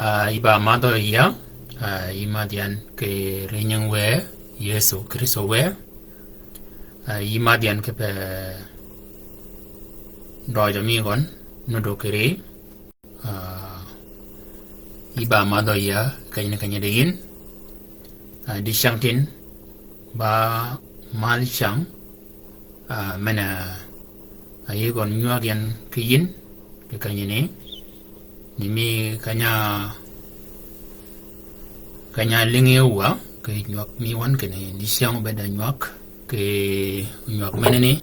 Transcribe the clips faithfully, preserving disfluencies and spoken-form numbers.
Ah, yï ba madhø yïa, ah, yï madh yan kì ri nying wë, Yëso Krïstø wë. Ah, yï madh yan kì pe døjø mi gøn, nuddø kì ri. Ah, yï ba madhø yïa, kenyni kenyni di yïn. Ah, dicyäng tin, ba mal cyäng, ah, men-a, ah, yï gøn nywäg yan kì yïn, kì kenyni. Ni mi keny-a, keny-a lïngi wa, kì nywäg mi wøn kinni, dicyäng obed a nywäg, kì nywäg menani.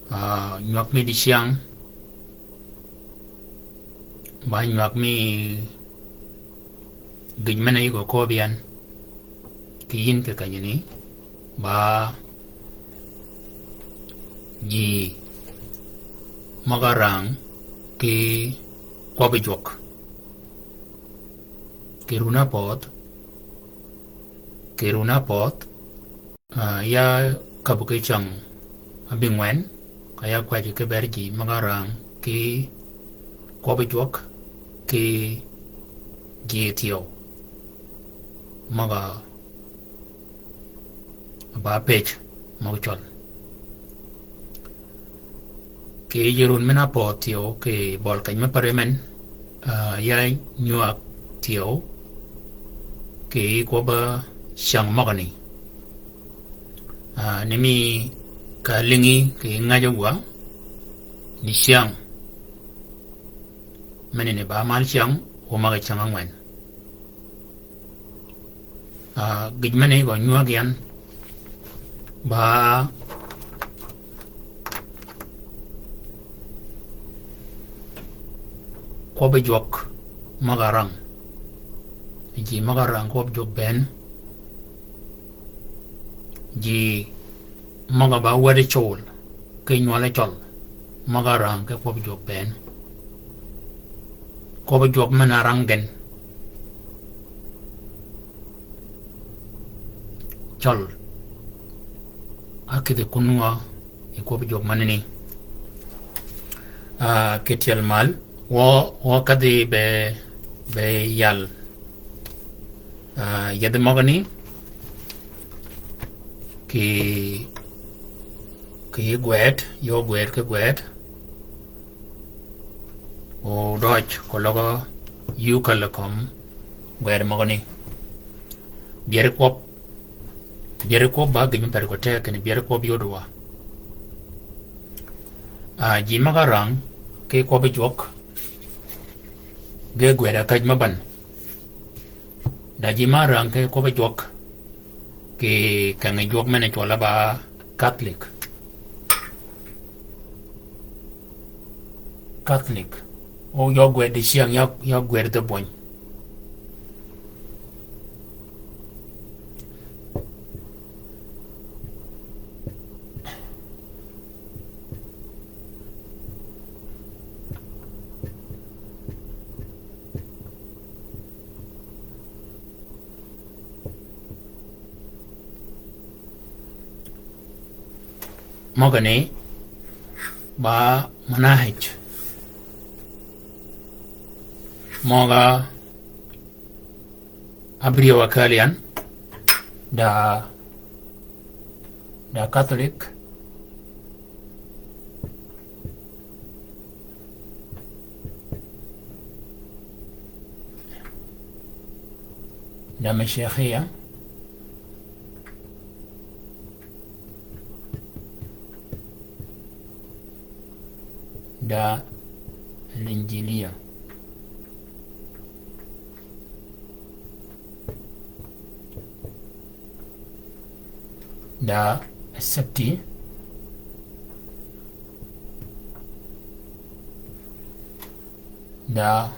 Ah, nywäg mi dicyäng, ba nywäg mi gïj men-a yï gø köbbi yan, kì yïn kì kenyni, ba ji møg-a rang kì kwøbbi jwøk. Kì run-a pödh, kì run-a pödh, ah, ya käbbi ki cyäng abïngwen, ka ya kwäjji ki ber ji møg-a rang kì kwøbbi jwøk kì ji thyew. Møg-a ba pëj møg cøl. Kì yij run men-a pödh thyew kì bøli keny me pa ri men, ah, ya nywäg thyew kì kwøbb-a cyäng møgani. Ah, ni mi ka lïngi kì ngäjji wa, dicyäng. Menani ba mal cyäng, o møg-a cyäng ángwen. Ah, gïj men-a yï gø nywäg yan, ba kwøbbi jwøk møg-a rang. Ji møg-a rang kwøbbi jwøk bënn. Ji møg-a ba wädi col, kì nywøl cøl, møg-a rang kì kwøbbi jwøk bënn. Kwøbbi jwøk men-a rang gen. Cøl. A kïdhi kun ngø yi kwøbbi jwøk menani. Ah, kì tyel mal, wø, wø kadhi be, be yal. Ah, yethi møgani, kì, kì gwed, yø gwed kì gwed. O døj, ko løg yï källi kömi, gwed møgani. Byeri kwøb, byeri kwøb ba gïn mi pedi ko te kinni byeri kwøb yod wa. Ah, ji møg-a rang, kì kwøbbi jwøk, ge gwed a käj me ban. Da ji ma rang kì kwøbbi jwøk, kì keng jwøk men-a cwøl-a ba Catholic. Catholic. O yø gwed dicyäng, yø, yø gwed dhø bwøny. Møgani ba manahij møg-a abïryew a kääl yan, da, da Catholic, da Mashayikhiya, da Linjiliya. Da Septi. Da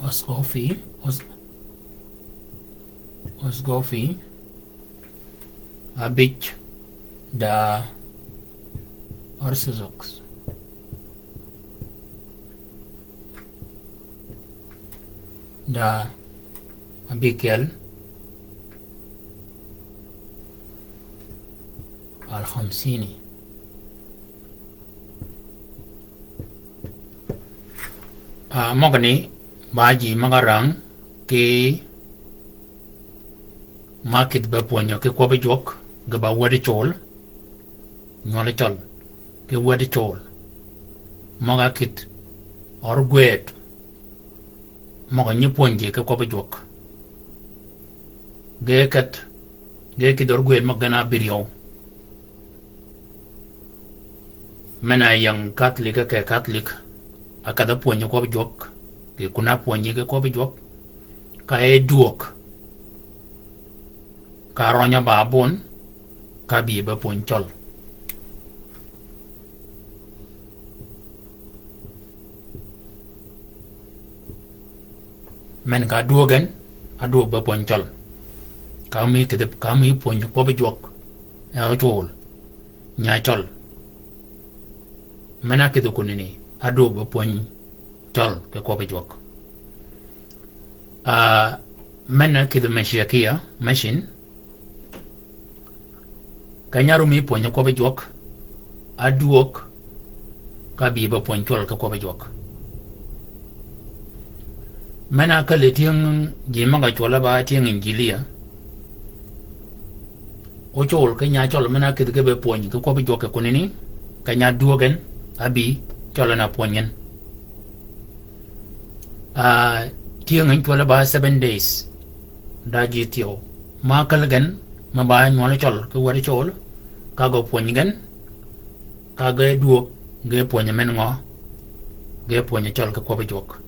Osgofi, Os-, Osgofi. Abij, da Orthodox, da abikel, Al khamsini. Ah, møgani, ba ji møg-a rang, ki ma kïdhi be pwönyø ki kwøbbi jwøk, ge ba wädi col, nywøli cøl, ki wädi col. Møg-a kïdhi, or gwëd, møg-a nyi pwönyi ki kwøbbi jwøk. Ge kedh, ge kïdhi or gwëd møg-a gen abïryew. Men-a ying Catholic ke Catholic, a kedh-a pwönyi kwøbbi jwøk, ki kun-a pwönyi ki kwøbbi jwøk, ka e dwøg, ka røny-a ba bun, ka bï be pwönyi cøl. Men ka dwøg gen, a dwøg be pwönyi cøl. Ka mi kïdhi, ka mi pwönyi kwøbbi jwøk, e ocul, nya cøl. Men-a kïdhi kunini, a dwøg be pwönyi cøl ki kwøbbi jwøk. Ah, men-a kïdhi Mashiakia, machine. Keny-a rum yi pwönyi kwøbbi jwøk, a dwøg, ka bï be pwönyi cwøl ki kwøbbi jwøk. Men-a källi tyëng ji møg-a cwøl-a ba tyëng Injilia. Ocul ki nya cøl men-a kïdhi ki be pwönyi ki kwøbbi jwøk ki kunini, keny-a dwøg gen, a bï, cøl en a pwönyi gen. Ah, tyëng en cwøl-a ba seven days. Da ji thyew. Ma källi gen, me ba nywøli cøl, ki wädi col, ka ge pwönyi gen, ka ge dwøg, ge pwönyi men ngø, ge pwönyi cøl ki kwøbbi jwøk.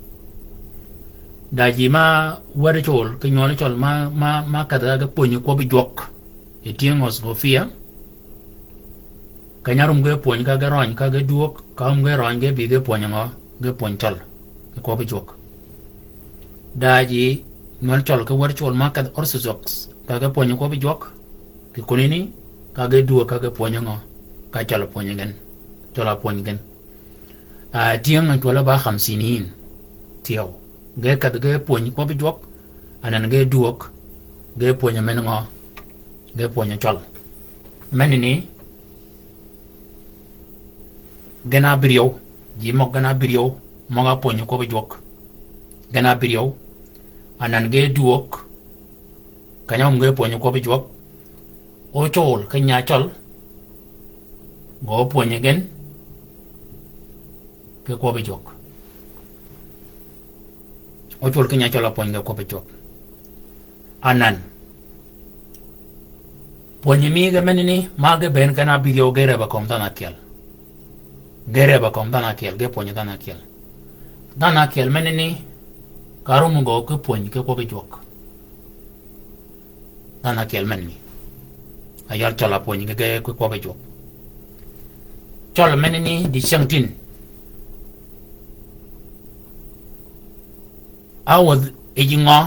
Da ji ma wädi col, ki nywøli cøl, ma, ma, ma kedh-a ge pwönyi kwøbbi jwøk. Yi tyëng Askofiya, keny-a rum ge pwönyi ka ge røny, ka ge dwøg, ka rum ge røny ge bï ge pwönyi ngø, ge pwönyi cøl, ki kwøbbi jwøk. Da ji nywøl cøl ki wäd col ma kedh Orthodox, ka ge pwönyi kwøbbi jwøk, ki kunini, ka ge dwøg ka ge pwönyi ngø, ka cøl a pwönyi gen, cøl a pwönyi gen. Ah, tyëng en cwøl-a ba khamsiniyin, thyew. Ge kedh ge pwönyi kwøbbi jwøk, anan ge dwøg, ge pwönyi men ngø, ge pwönyi cøl. Menini, gen abïryew, ji møg gen abïryew, møg-a pwönyi kwøbbi jwøk. Gen abïryew, anan ge dwøg, keny-a rum ge pwönyi kwøbbi jwøk, ocul ki nya cøl, ge opwönyi gen, ki kwøbbi jwøk. Ocul ki nya cøl a pwönyi ki kwøbbi jwøk. Anan. Pwönyi mi ge menini, ma ge bënn gen abïryew ge reb a kömi dhanhø ákyel. Ge reb a kömi dhanhø ákyel, ge pwönyi dhanhø ákyel. Dhanhø ákyel menini, ka rum ge ki pwönyi ki kwøbbi jwøk. Dhanhø ákyel menni. A yal cøl a pwönyi ge, ge ki kwøbbi jwøk. Cøl menni di cyängtïn. A wädhi yi ji ngø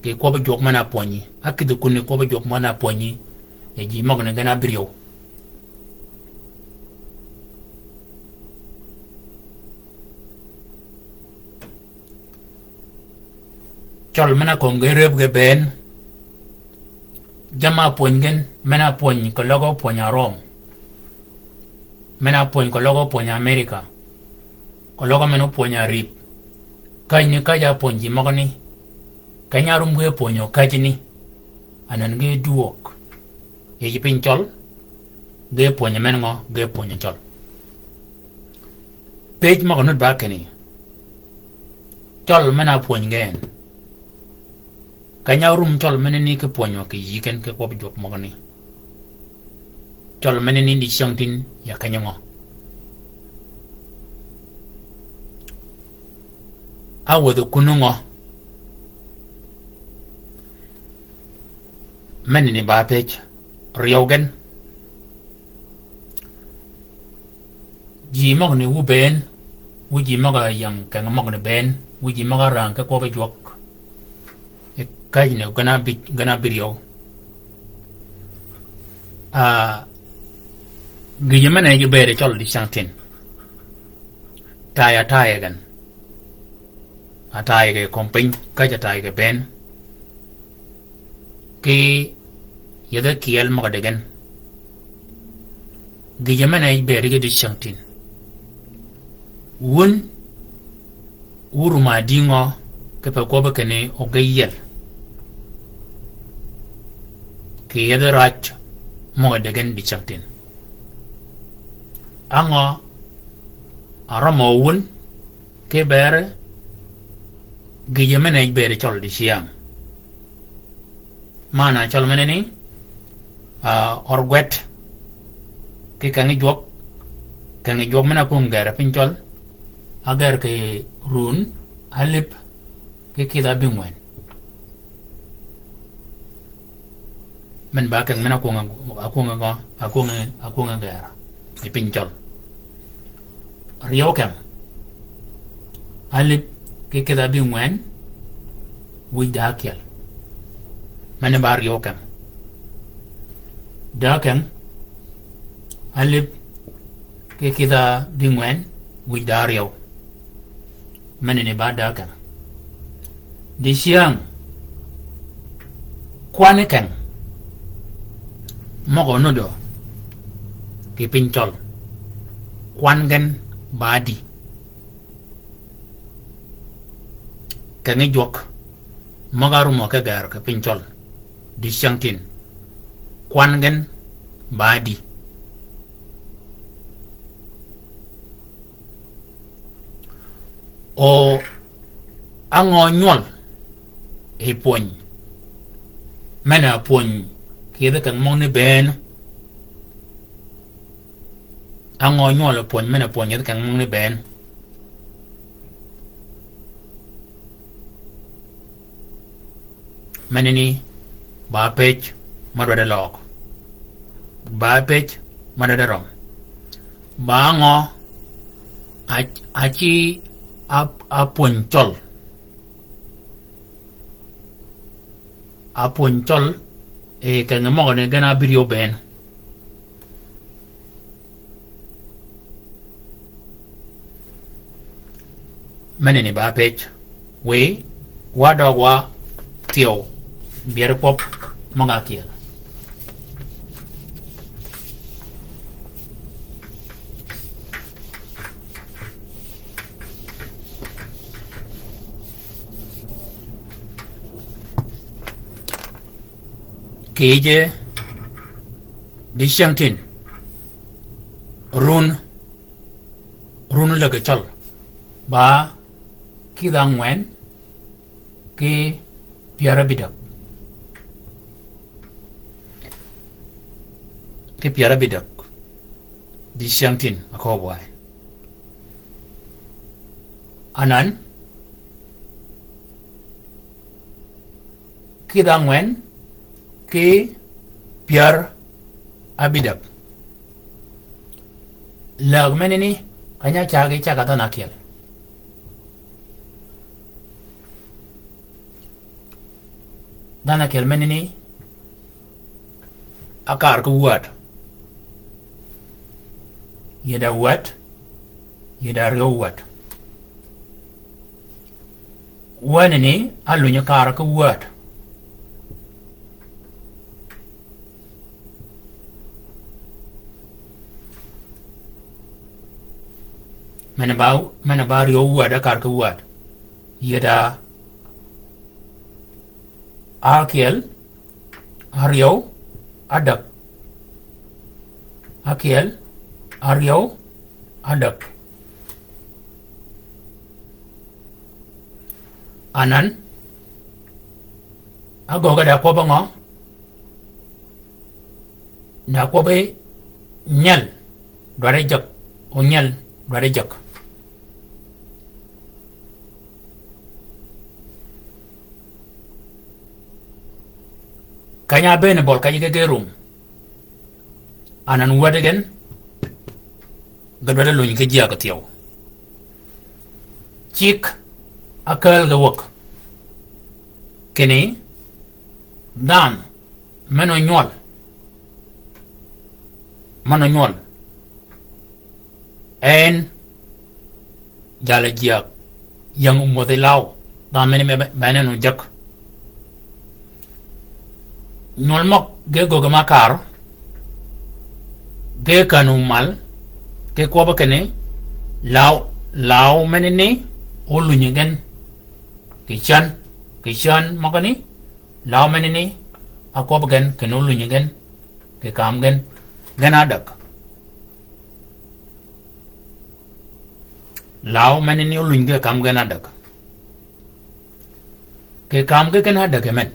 ki kwøbbi jwøk men-a pwönyi. A kïdhi kunni kwøbbi jwøk men-a pwönyi. Yi ji møgani gen abïryew. Cøl men-a kömi ge reb ge bënn. Jamm-a pwönyi gen, men-a pwönyi keløg opwönyi Arom. Men-a pwönyi keløg opwönyi Amerika. Keløg men opwönyi Arip. Käjni käjj-a pwönyi ji møgani. Keny-a rum ge pwönyi käjni. Anan ge dwøg. Yij piny cøl, ge pwönyi men ngø, ge pwönyi cøl. Pëj møg-a nud ba kinni. Cøl men-a pwönyi gen. Keny-a rum cøl menni ki pwönyi kì yï gen ki kwøbbi jwøk møgani. Cøl menni di cyängtïn ya keny-a ngø. A wädhi kunni ngø. Menni ba pëj. Ryew gen. Ji møgani wu bënn, wu ji møg-a ying keng møgani bënn, wu ji møg-a rang ki kwøbbi jwøk. Yi käjni gen abïj, gen abïryew. Ah, gïjø men-a yij bëëd cøl di cyängtïn. Taya taya gen. A taya ge kömi piny, käjj a taya ge bënn. Ki yethi kyel møg-a di gen. Gïjø men-a bëëd ge dicängtïn. Wun, wuru ma dïngø, kipe kwøbbi kinni ogey yiel. Kì yethi raj møg-a degen dicängtïn. Á ngø, a rømmi wun, ki bëëd, gïjø men-a bëëd cøl dicäng. Mana cøl meneni, ah, ør gwed, ki keng jwøk, keng jwøk men-a ákwöng gër piny cøl, a gër kì run, alip, ki kïdha bïngwen. Men ba keng men-a ákwöng, ákwöng gø, ákwöng, ákwöng gër. I piny cøl. Ryew keng. Alip ki kïdha bïngwen, wij da ákyel. Mene ba ryew keng. Da keng. Alip ki kïdha bïngwen, wij da ryew. Mene ni ba da keng. Dicäng. Kwan keng. Møg-a nuddø. Kì piny cøl. Kwan gen ba di. Keng jwøk. Møg-a árumø ki gër kì piny cøl. Dicängtïn. Kwan gen ba di. O á ngø nywøl yi pwöny. Men-a pwöny kì yethi keng møgani bënn. Á ngø nywøl yi pwöny men-a pwöny yethi keng møgani bënn. Meneni ba pëj ma dwaddi løg. Ba pëj ma dwaddi røm. Ba ngø a, a ci a, a pwöny cøl. A pwöny cøl, e, keng møgani gen a bï ryew bënn. Meneni ba pëj. Wiy, wa døg wa thyew. Byeri kwøb møg-a ákyel. Kì yij dicängtïn. Run. Run läg cøl. Ba kïdha ngwen. Ki pyär abïdäg. Ki pyär abïdäg. Dicängtïn, a kööb wa. Anan, kïdha ngwen, ki pyär abïdäg. Läg meneni, kany-a cagi cag-a dhanhø ákyel. Dhanhø ákyel meneni, a kar ki wäd. Yie da wäd, yie da ryew wäd. Wäneni, a lunyi kar ki wäd. Men ba, men ba ryew wäd, a kar ki wäd. Yie da ákyel, aryew, adäg. Ákyel, aryew, adäg. Anan, agöggi da kwøbbi ngø? Da kwøbbi nyel, dwaddi jäg, o nyel, dwaddi jäg. Kany-a ábëën bøl kej ge ge rum. Anan wäd gen, ge dwaddi lunyi ki jyäg thyew. Cigg ákääl ge wäg. Kinni, dhanhø, men onywøl. Men onywøl. En, jalø jyäg, ying omwödhi law, dhanhø meni me be-, bene nu jäg. Nywøl møg ge göggi ma kar, Ke kän-a omal, ke kwøbbi kinni, law, law menani, ólunyi gen. Kì cän, kì cän møgani, law menani, a kwøbbi gen, kinni ólunyi gen, kì kam gen, gen ádäg. Law menani ólunyi gen kì kam gen ádäg. Kì kam gen gen ádäg men.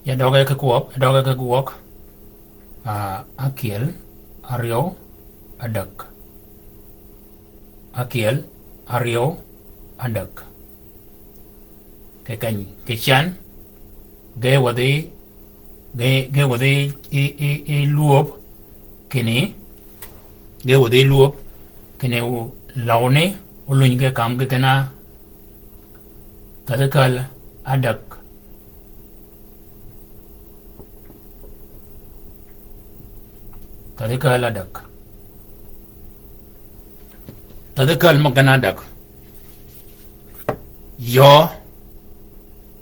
Ya døge ki gwøg, ya døge ki gwøg. Ah, ákyel, áryew, ádäg. Ákyel, áryew, ádäg. Kì keny, kì cän, ge wädhi, ge, ge wädhi i, i, i lwöb, kinni, ge wädhi i lwöb, kinni u, lawni, ólunyi ge kam ge gen á, kädhi käl, ádäg. Kädhi käl ádäg. Kädhi käl møg gen ádäg. Yöö,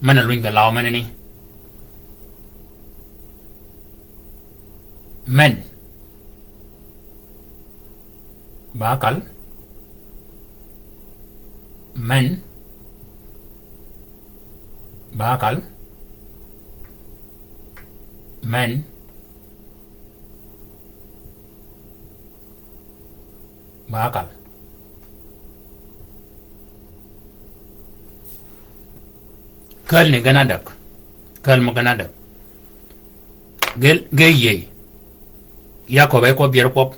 men-a lunyi kì law menani. Men. Ba kal. Men. Ba kal. Men. Ba kal. Kälni gen ádäg. Käl møg gen ádäg. Ge, ge yïëy. Yakob e kwøb byeri kwøb.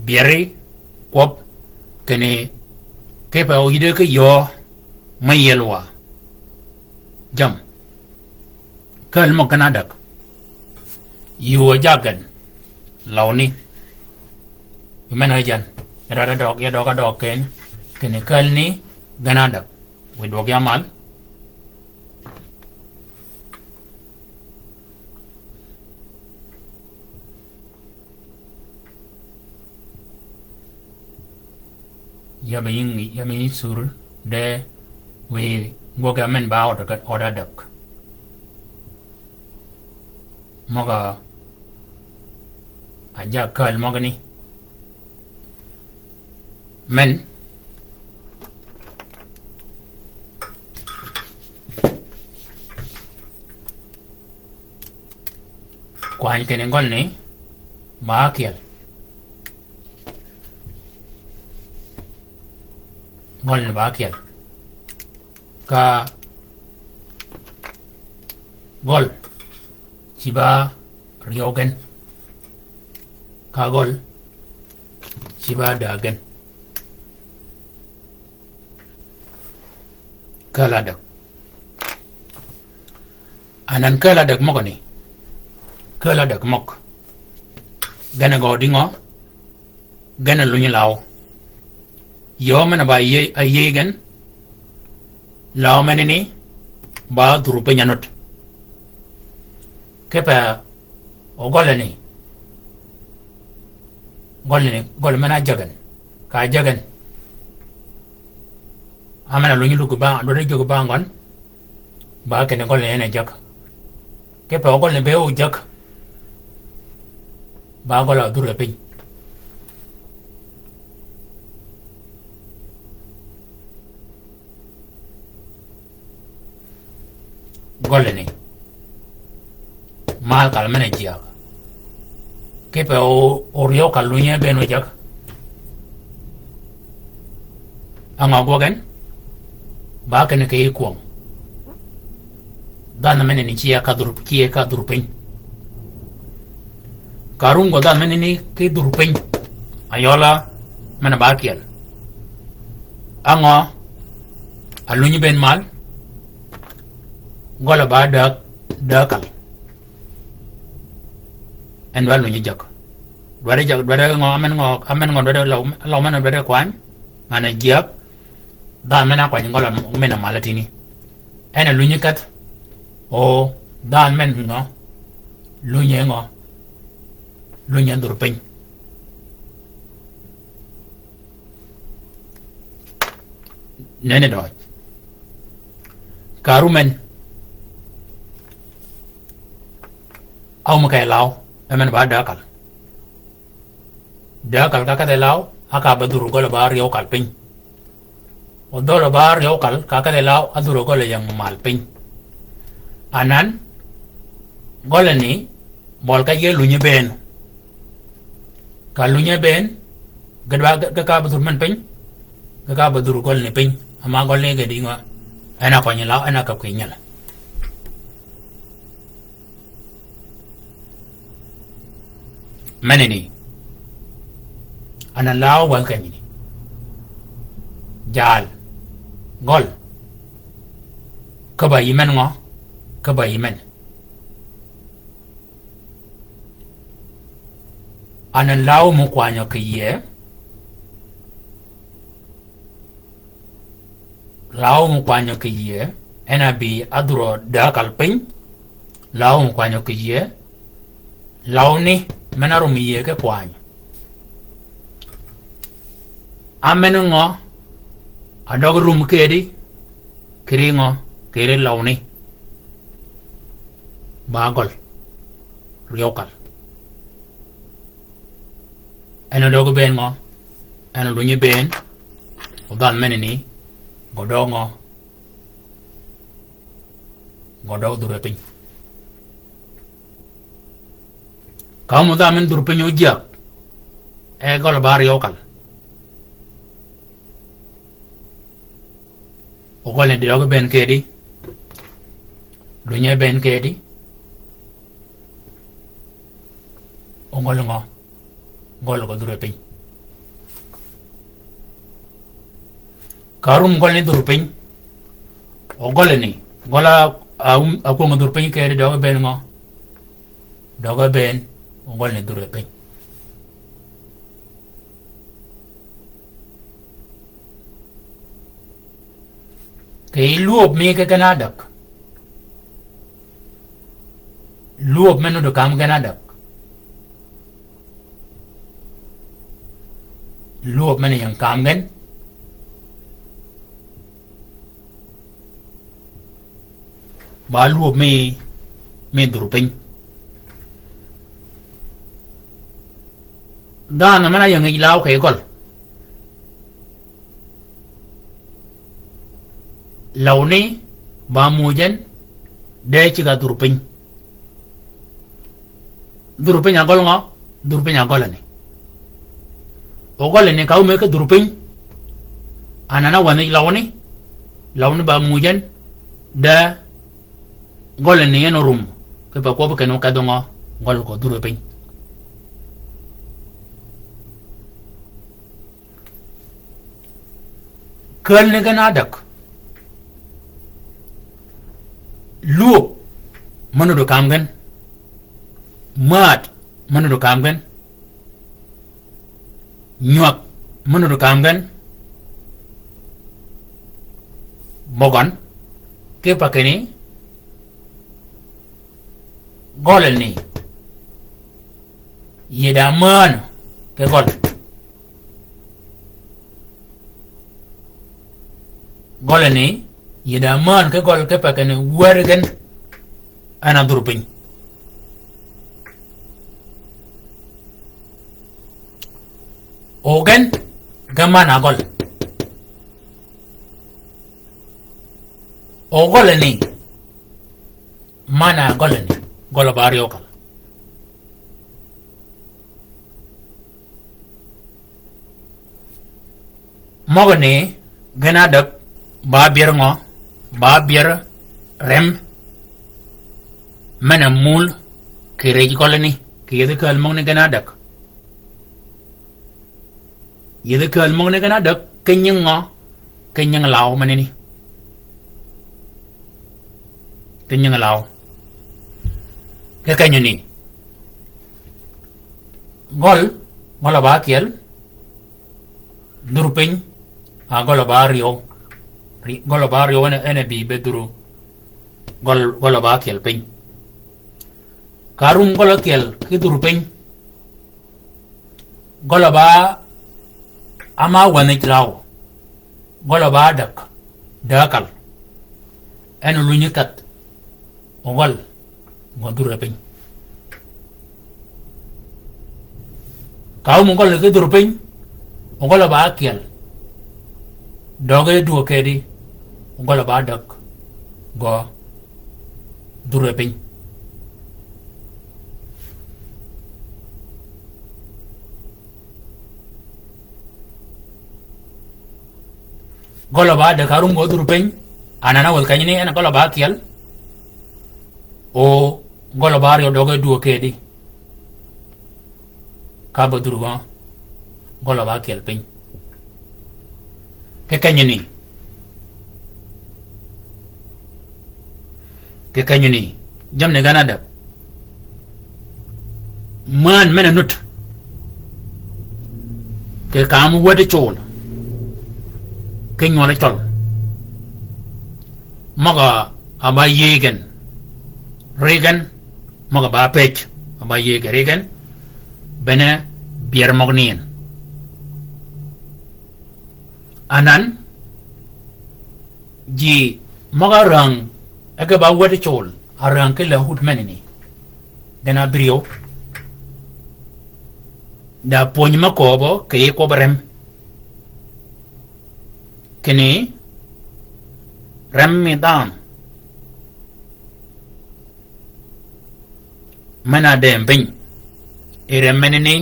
Byeri kwøb. Kinni kipe oyïddi ki yöö me yiel wa. Jam. Käl møg gen ádäg. Yuu a jag gen. Lawni. Yi men-a jän. Ya døg ádøg, ya døg ádøg keny. Kinni kälni gen ádäg. Wiy dwøg ya mal. Ya be yï, ya be yï sur de wiy gwøg ya men ba ød, ød ádäg. Møg-a, a jag käl møgani. Men. Kwany kinni ngølni, ba ákyel. Ngølni ba ákyel. Ka gøl, cïb-a áryew gen. Ka gøl, cïb-a ádäg gen. Käl ádäg. Anan käl ádäg møgani. Käl ádäg møg. Gen a gø dïngø. Gen a lunyi law. Yöö men-a ba yïëy, a yïëy gen. Law menani. Ba dhur piny anudd. Kipe o gølani. Gølani, gøl men-a jäggen. Ka jäggen. A men-a lunyi luggi ba, dwaddi juggi ba ngøn. Ba kinni gølni en a jägg. Kipe o gølni be o jägg. Ba gøl a dhur piny. Gølni. Mal kal men-a jyäg. Kipe o, o ryew kal lunyi e bëën o jägg. Á ngø gwøg en? Ba kinni kì yij kwøng. Dhanhø menani cï ya ka dhur, cï ya ka dhur piny. Ka rum gø dhanhø menani ki dhur piny. Ayøla men-a ba kyel. Á ngø, a lunyi bënn mal. Gøl-a ba dääg, dääg kal. En dwaddi lunyi jek. Dwaddi jek, dwaddi ngø, amen ngø, amen ngø dwaddi law, law men-a dwaddi kwany. Ngan-a jiäg, dhanhø men-a kwany gøl-a men-a mal tïni. En a lunyi kedh, o, dhanhø men ngø, lunyi ngø, lunyi dhur piny. Nenni døøj. Ka rum en, a wum kì law, e men ba dääg kal. Dääg kal ka kedhi law, a ka ba dhur gøl-a ba ryew kal piny. O dhøl-a ba ryew kal, ka kedhi law, a dhur gøl-a ying mal piny. Anan, gøl-a ni, bøl ka yie lunyi bënn. Ka lunyi bënn, ge dwa ge, ge ka ba dhur men piny, ge ka ba dhur gøl-a ni piny. Ama gøl-a ni ge di ngø, en a kwany law, en a kab kì nyel. Menani. Anan law wal kenyini. Jal. Gøl. Ka ba yï men ngø? Ka ba yï men. Anan law mø kwanyø kì yie. Law mø kwanyø kì yie, en a bï a dhurø dääg kal piny, law mø kwanyø kì yie, lawni, men-a rum yie ki kwany. Amen ngø, a døg rum kedi, kiri ngø, kiri lawni. Ba gøl, ryew kal. En odøg bënn ngø, en olunyi bënn, o dhanhø menani, gø døg ngø, gø døg dhurø piny. Ka wum dhanhø men dhur piny o jiäg, e gøl-a ba ryew kal. O gøl-a ni døg bënn kedi, lunyi bënn kedi, o gøl ngø, gøl gø dhurø piny. Ka rum gøl-a ni dhur piny, o gøl-a ni, gøl-a, a wum, a kwøng dhur piny kedi døg bënn ngø, døg bënn, o gøl-a ni dhurø piny. Kì lwöb mi ki gen adäg. Lwöb men nuti kam gen adäg. Lwöb men ying kam gen. Ba lwöb mi, mi dhur piny. Dhanhø men-a ying yij law kì gøl. Lawni, ba muuj en, de cigg-a dhur piny. Dhur piny a gøl ngø, dhur piny a gøl ni. O gøl ni ka wume ki dhur piny. Anan a wänhij lawni, lawni ba muuj en, de gøl ni en orum, kipe kwøb kenni okedh ngø, gøl ko dhur piny. Kälni gen adäg. Lwöb, men nuti kam gen. Maat, men nuti kam gen. Nywag, men nuti kam gen. Bøgøn, kipe kinni, gøl ni. Yie da männ ki gøl. Gøl ni, yie da männ ki gøl kipe kinni wär gen en a dhur piny. O gen, ge männ a gøl. O gøl ni, männ a gøl ni, gøl ba ryew kal. Møgani, Gen ádäg, ba byer ngø, ba byer rem, men-a mul, kì rej gøl ni, kì yethi kääl møgani gen ádäg. Yethi kääl møgani gen ádäg, ki nying ngø, ki nying law menani. Ki nying law. Ki kenyani. Gøl, gøl-a ba ákyel, dhur piny, a gøl-a ba áryew. Ri-, gøl-a ba áryew en, en a bï be dhur. Gøl, gøl-a ba ákyel piny. Ka rum gøl ákyel ki dhur piny. Gøl-a ba áma wänhij law. Gøl-a ba ádäg, dääg ákal. En olunyi kädh. Ogøl, gø dhurø piny. Ka áum ogøl ki dhur piny, ogøl-a ba ákyel. Døge dwöög kedi, ogøl-a ba ádäg, gø dhurø piny. Gøl-a ba ádäg ka rum gø dhur piny, anan áwädh kenyani en gøl-a ba ákyel. O gøl-a ba áryew døge dwöög kedi. Ka ba dhur gø, gøl-a ba ákyel piny. Ki kenyani. Ki kenyani. Jamni gen ádäg. Män men-a nut. Kì kam wädi col. Ki nywøl cøl. Møg-a ba yïëy gen. Ri gen. Møg-a ba pëj. A ba yïëy gen ri gen. Bene byer møg nïn. Anan, ji møg-a räng, e ge ba wädi col, a räng ki la wud menani. Gen abïryew. Da pwönyi me kööbø, kì yij kwøb rem. Kinni, rem mi dhanhø. Men-a dëëm piny. I rem menani,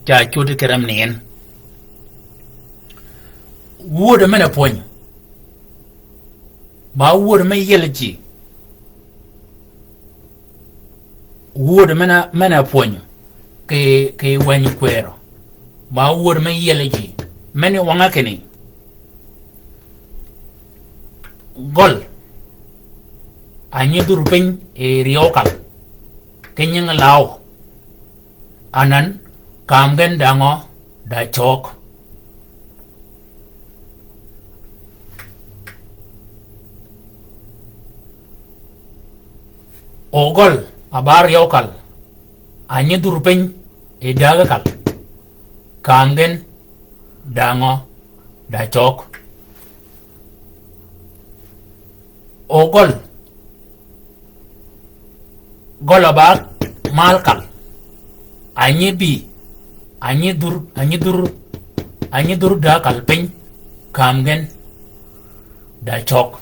ca cudi ki rem ni en. Wud men-a pwöny. Ba wud me yiel ji. Wud men-a, men-a pwöny. Kì, kì wänyi kwërø. Ba wud me yiel ji. Men-a wang-a kinni. Gøl. A nyi dhur piny i ryew kal. Ki nying law. Anan, kam gen da ngø, da cøøg. O gøl, a ba ryew kal. A nyi dhur piny, i dääg kal. Kam gen, da ngø, da cøøg. O gøl, gøl-a ba mal kal. A nyi bï, a nyi dhur, a nyi dhur, a nyi dhur dääg kal piny, kam gen, da cøøg.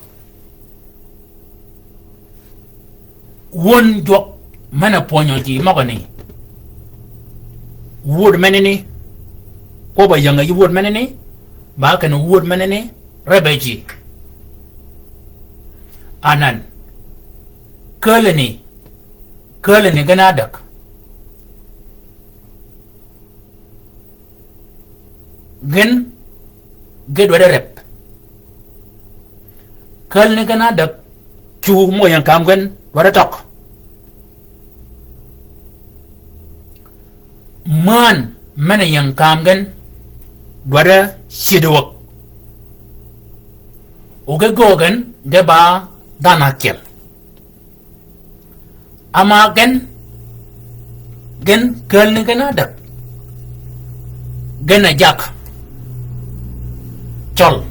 Wun jwøk men-a pwönyi ji møgani. Wud menani. Kwøbb-a ying-a yï wud menani. Ba kinni wud menani. Rebbi ji. Anan. Kälani. Kälani gen ádäg. Gen, ge dwaddi reb. Kälani gen ádäg, cu møg-a ying kam gen, dwaddi tøg. Män, men-a ying kam gen, dwaddi cyëddi wäg. O ge göög gen, ge ba dhanhø ákyel. Ama gen, gen kälani gen ádäg. Gen a jak. Cøl.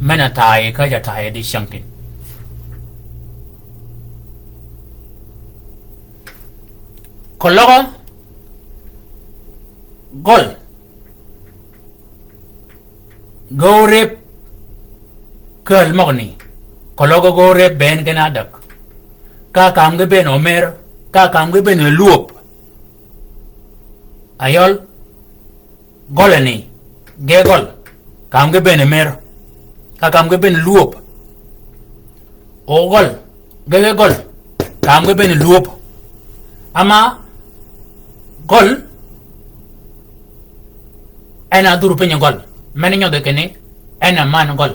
Men-a tayø ka ja tayø di cyängtïn. Keløg gøl. Ge órëb kääl møgani, keløg ge órëb bënn gen ádäg. Ka kam ge bënn omer, ka kam ge bënn lwöb. Ayøl, gølani, ge gøl, kam ge bënn mer. ka kam ge bene lwöb. O gøl, ge ge gøl, kam ge bene lwöb. Ama gøl, en a dhur piny gøl. Men nyodhe kinni, en a man gøl.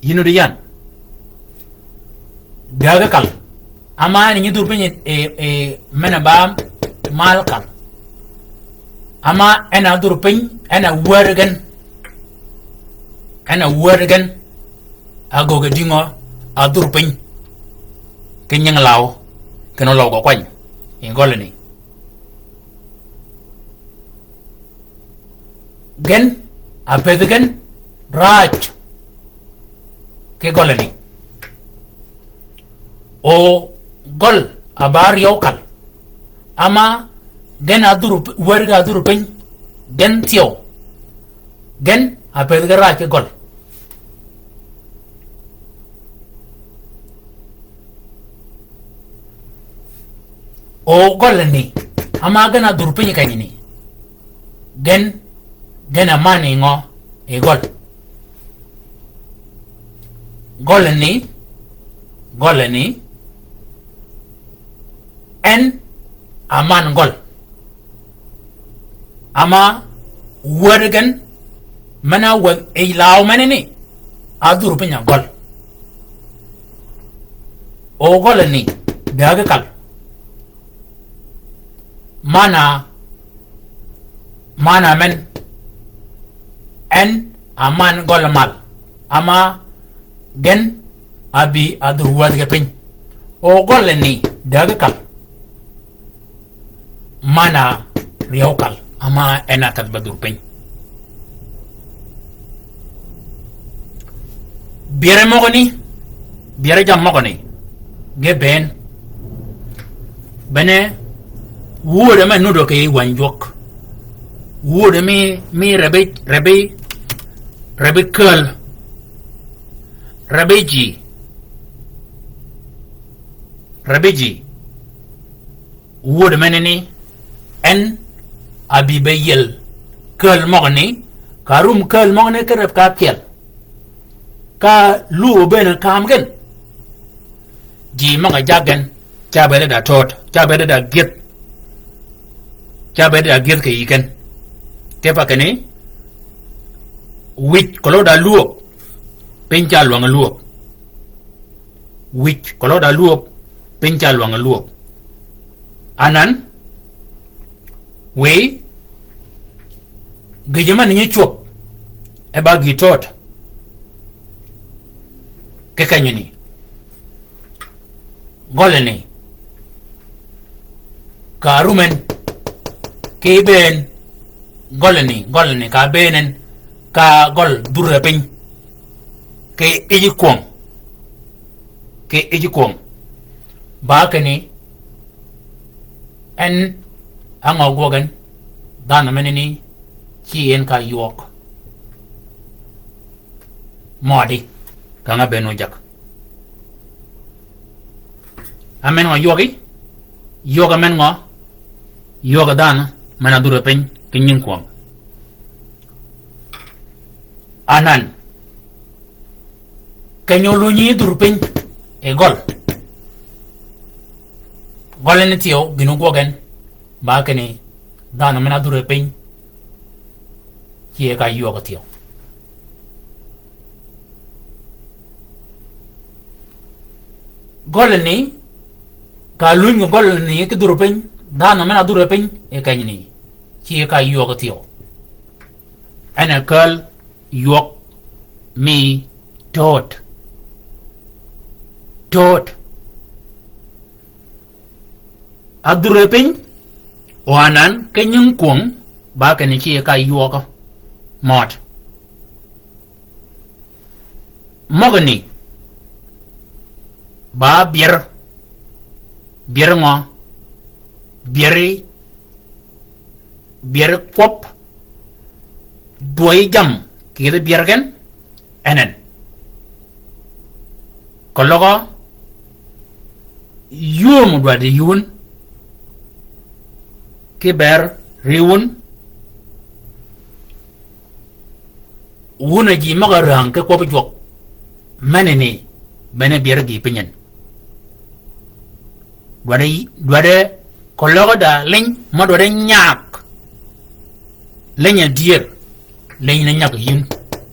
Yïn odi yan. Däge kal. Ama en nyi dhur piny e, e, men a ba mal kal. Ama en a dhur piny, en a wär gen. En a wär gen. A gøge dïngø a dhur piny. Ki nying law. Kinni oløg kwany. Yi gølani. Gen, a pëthi gen, raaj. Ki gølani. O gøl a ba ryew kal. Ama gen a dhur, wär ge a dhur piny. Gen thyew. Gen a pëthi gen raaj ki gøl. O gølani, ama gen a dhur piny kenyani. Gen, gen a man yi ngø, yi gøl. Gølani, gølani, en a man gøl. Ama wär gen, men a wär yi law menani, a dhur piny a gøl. O gølani, däge kal. Man a, man a men, en a man gøl mal. Ama gen a bï a dhur wädhi ge piny. O gølani, däge kal. Man a ryew kal, ama en a tädhi ba dhur piny. Byere møgø ni, byere jammì møgø ni, ge bënn. Bene, wödø me nuddø kì yij wänyi jwøk. Wödø mi, mi rebi, rebi, rebi käl. Rebi ji. Rebi ji. Wödø menani, en a bï be yiel käl møgani, ka rum käl møgani ki reb ka pyel. Ka luw bënn kam gen. Ji møg-a jag gen, ca bëëd da tøød, ca bëëd da gyëdh. Ca bëëd da gyëdh kì yï gen. Kipe kinni, wïj keløg da lwöb, piny ca lwäng lwöb. Wïj keløg da lwöb, piny ca lwäng lwöb. Anan, wiy, gïjø men nyi cwöb, e ba gï tøød. Kì kenyani. Gølani. Ka rumen. Kì bënn. Gølani, gølani, ka bënn en. Ka gøl dhurre piny. Kì yij kwöng. Kì yij kwöng. Ba kinni, en a ngø gwøg en, dhanhø menani, ci en ka ywøg. Mødi, ka ngà bënn ojag. A men ngø ywøgi, ywøg a men ngø, ywøg a dhanhø, men a dhurre piny, kì nying kwøng. Anan, keny-a ólunyi dhur piny, yi gøl. Gølani thyew, gïn ógwøg en, ba kinni, dhanhø men-a dhurre piny, ci e ka ywøg thyew. Gølani, ka luny gølani ki dhur piny, dhanhø men-a dhurre piny, yi kenyani, ci e ka ywøg thyew. En a käl ywøg mi tøød. Tøød. A dhurre piny, o anan ki nying kwöng, ba kinni ci e ka ywøg mød. Møgani, ba byer, byer ngø, byer, byer kwøb, dwøyi jammì, kì yij byer gen, en en. Keløg, yum dwaddi yï wun, ki ber ri wun, Wun a ji møg-a rang ki kwøb jwøk. Menani, bene byeri gï pinyin. Dwaddi, dwaddi, koløg da liny, mø dwaddi nyak. Liny a dyër, liny ni nyak yin,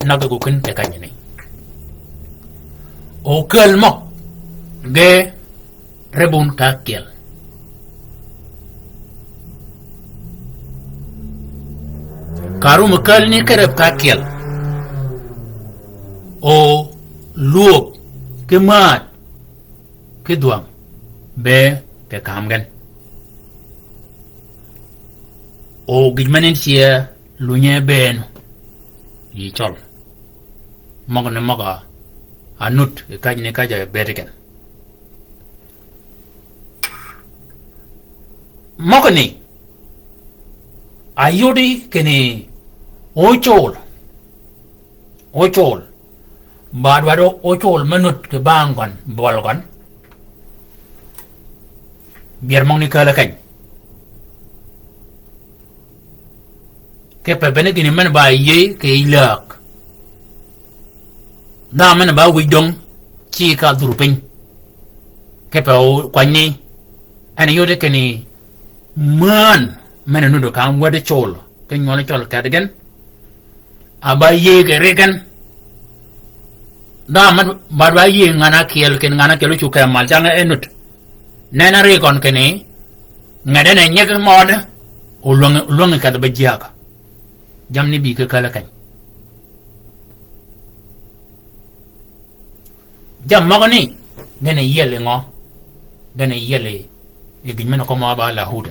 nyak ko kin ke kanyini. O kel mø, ge, rebun ka kyel. Ka rum kel ni kerep ka kyel. O luok ki maat ki dhwang be ke kam gen. O gïj menin cie lunye ben yi cøl. Møg ni møg-a nut i kaj ni kaj a bed gen. Møgø ni, a yudi kinni ócol, ócol, ba dwaddi ócol me nut ki bang gøn, bøl gøn, byer møgø ni källi keny. Kipe bene gïni men ba yïëy kì yij läg. Dhanhø men ba wïj döng ci ka dhur piny. Kipe o kwany ni, en yodi kinni mään men nudd ka wädi col, ki nywøl col kedhi gen. A ba yïëy kì ri gen. Dhanhø men ba dwa yïëy ngan-a kyel kinni ngan-a kyel ócuggi kì mal cang e nudd. Nen a ri gøn kinni, nged en e nyeg møde, olwøng, olwøng kedhi be jyäg. Jammi ni bï ki källi keny. Jammì møgø ni, gïn-a yiel yi ngø, gïn-a yiel yi, yi gïn men-a kømmi ba lahud.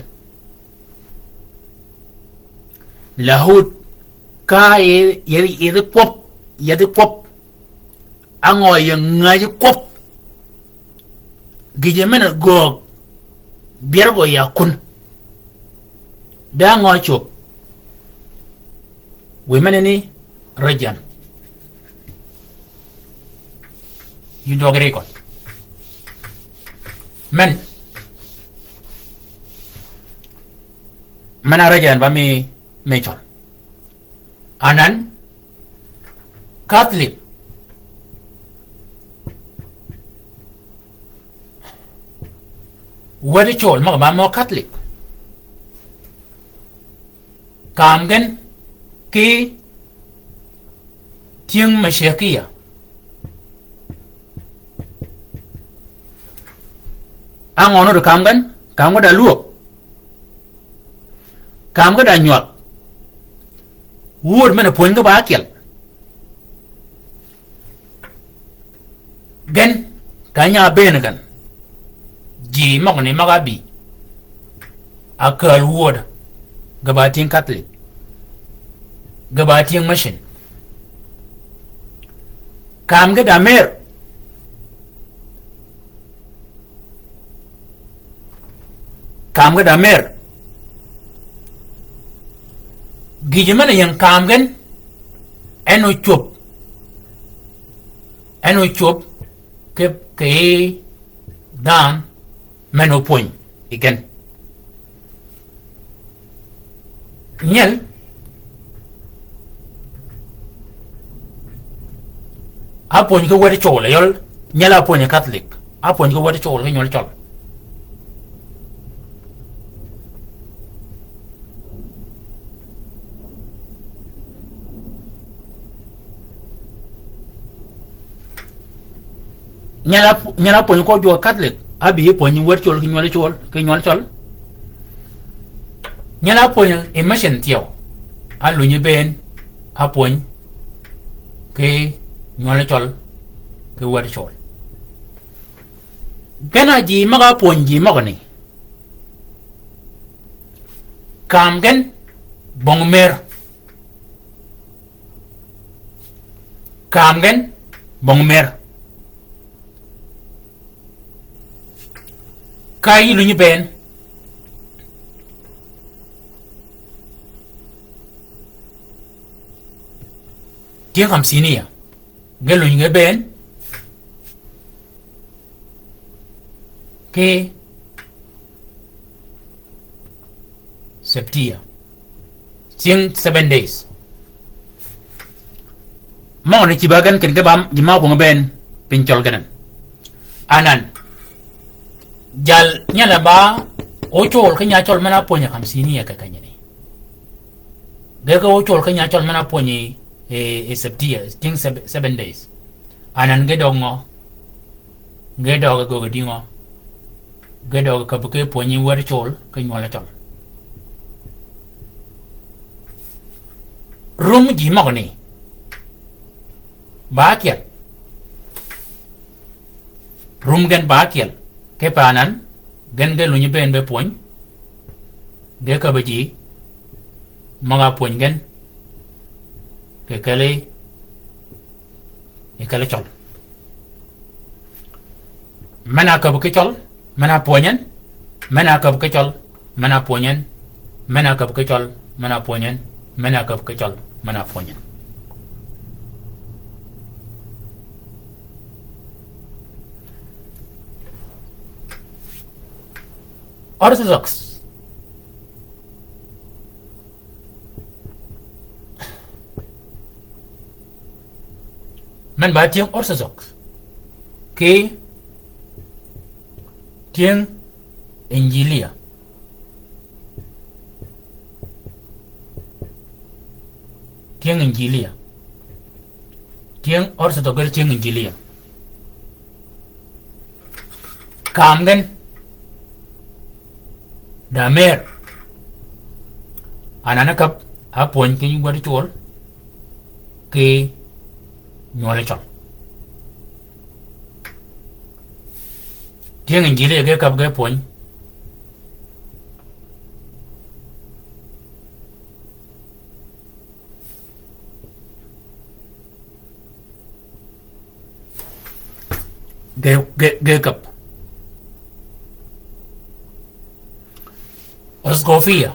Lahud, ka yi, yi, yi dhï kwøb, yi dhï kwøb. Á ngø yi ngäji kwøb. Gïjø men-a göög, byergø ya kun. De á ngø cwöb. Wiy men-a ni, region. Yïn dwøg ri køn. Men. Men-a region ba mi, mi cøl. Anan, Catholic. Wädi col møg-a ba mø Catholic. Kam gen ki tyëng Meshakia. Á ngø nudd kam gen, kam gen da luöb. Kam gen da nywag. Wuöd men-a pwöny ge ba ákyel. Gen, ka nya bëën gen. Ji møgø ni møg-a bï. Ákääl wuöd. Ge ba tyëng Catholic. Ge ba tyëng mission. Kam ge da mer. Kam ge da mer. Gïjø men-a ying kam gen. En ocwöb. En ocwöb. Ki, ki dhanhø men-a opwöny yi gen. Nyel, ápwöny ki wädi col, yøl, nyel ápwöny Catholic, ápwöny ki wädi col, ki nywøl col. Nyal a, nyal a pwöny kö jwøk Catholic, ábï pwöny wäd col ki nywøl col, ki nywøl col. Nyal a pwöny i mission thyew, álunyi bëën, ápwöny ki nywøl col, ki wäd col. Gen a ji møg-a pwöny ji møgø ni. Kam gen bong mer. Kam gen bong mer. Ka yï lunyi bëën. Tyëng hamsini ya. Ge lunyi ge bëën. Ki Septia. Tyëng seven days. Møgø ni cïba gen ken ge ba ji ma kwøng bënn piny cøl gen. Anan. Jal nyal ba ocøl ki nya cøl men-a pwönyi kamsini ya ke kenyini. Ge ke ocøl ki nya cøl men-a pwönyi e, e Septia, tyëng seb-, seven days. Anan ge døg ngø? Ge døg gøggi dïngø? Ge døg ka bï ke pwönyi wër cøl ki nywøl cøl. Rum ji møgø ni ba ákyel. Rum gen ba ákyel. Kipe anan, gen ge lunyi bënn be pwöny. Ge käbbi ji møg-a pwöny gen. Kì kelli, kì kelli cøl. Men-a käbbi ki cøl, men-a pwönyi en, men-a käbbi ki cøl, men-a pwönyi en, men-a käbbi ki cøl, men-a pwönyi en, men-a käbbi ki cøl, men-a pwönyi en. Orthodox. Men ba tyëng Orthodox. Ki tyëng Injilia. Tyëng Injilia. Tyëng Orthodox gø tyëng Injilia. Kaam gen da mer. Anan ákäb, ápwöny ki gwed cwøl, ki nywøl cøl. Tyëng Injilia ge käb ge pwöny. Ge, ge, ge käb. Oskofia.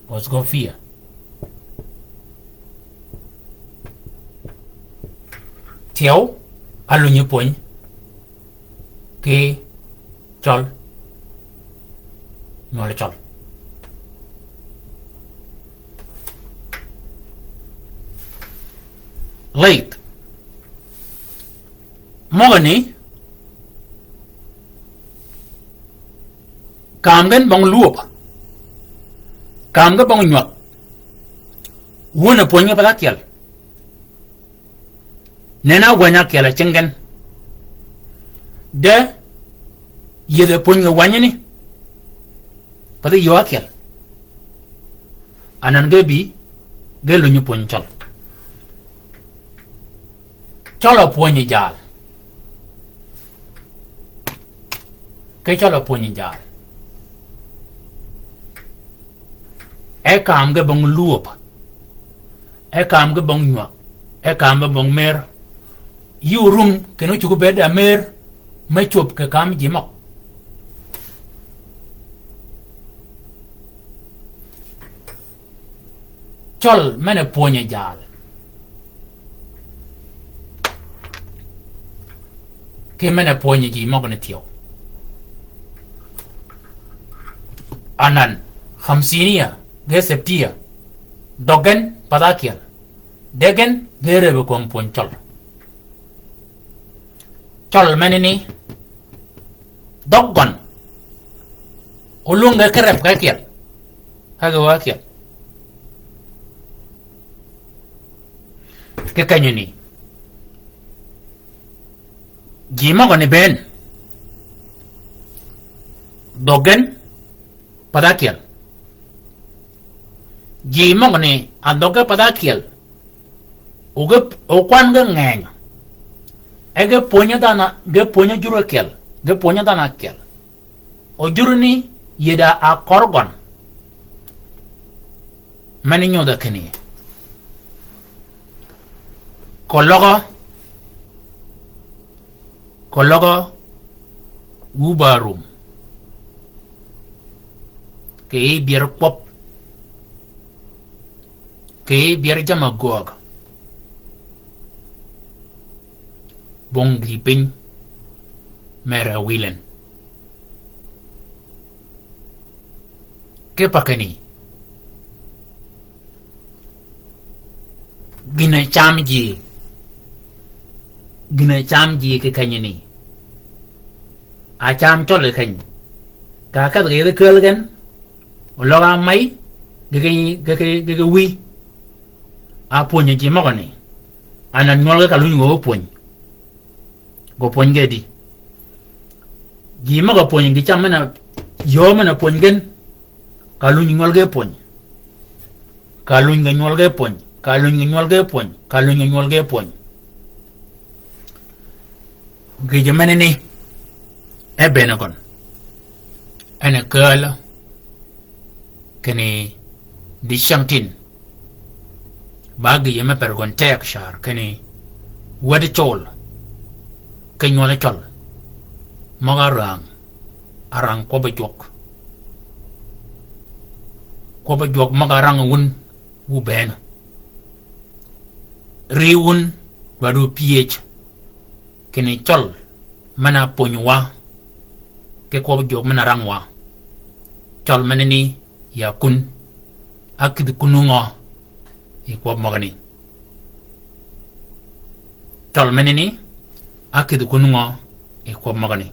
Oskofia. Tyeu, alunyi pwöny ki cøl, nywøl cøl. Late. Møgø ni, kaam gen bong lwöb. Kaam gen bong nywag. Wun a pwöny gen path ákyel. Nen-a wänyi ákyel a cingi gen. De, yedhe pwöny gen wänyi ni. Path yöö ákyel. Anan ge bï, ge lunyi pwöny cøl. Cøl a pwönyi jal. Ki cøl a pwönyi jal. E kaam ge bong lwöb. E kaam ge bong nywag. E kaam ge bong mer. Yï orum, kinni ócuggi bëëd amer, me cwöb kì kaam ji møg. Cøl men-a pwönyi jal. Ki men-a pwönyi ji møgø ni thyew. Anan, khamsinia, ge septia, døg gen, path ákyel. De gen, ge räbbi kwøng pwöny cøl. Cøl menani, dhøg gøn. Olwøng ge ki reb ka ákyel. Ka ge wa ákyel. Ki kenyani. Ji møgø ni bënn. Dhøg gen, path ákyel. Ji møgø ni, a dhøg gen path ákyel. Oge, okwan ge ngeny. E ge pwönyi dhanhø, ge pwönyi jur ákyel. Ge pwönyi dhanhø ákyel. Ojur ni yïddi a kør gøn. Men nyodhi kinni. Koløgø, koløgø wu ba rum. Kì yij byer kwøb. Kì yij byer jamm-a göög. Bong gïï piny. Mer-a wïl en. Kipe kinni. Gïn-a cam ji. Gïn-a cam ji kì kenyani. A cam cøl kì keny. Ka kedh kì yethi kääl gen. Oløg-a mey, geki, geki, geki wïy. A pwönyi ji møgani. Anan nywøl ge ka luny gø pwöny. Gø pwöny ge di. Ji møg-a pwöny gi cam men-a, yöö men-a pwöny gen. Ka luny nywøl ge pwöny. Ka luny ge nywøl ge pwöny. Ka luny ge nywøl ge pwöny. Ka luny ge nywøl ge pwöny. Gïjø menani, e bënn gøn. En a kääl kinni dicängtïn. Ba gïjø me per gøn teg car kinni wädi col. Ki nywøl cøl. Møg-a rang. A rang kwøbbi jwøk. Kwøbbi jwøk møg-a rang wun wu bënn. Ri wun dwaddi pyëj. Kinni cøl men-a pwönywa. Ki kwøbbi jwøk men-a rangwa. Cøl menani ya kun. A kïdhi kun ngø. I kwøb møgani. Cøl menani. A kïdhi kun ngø. I kwøb møgani.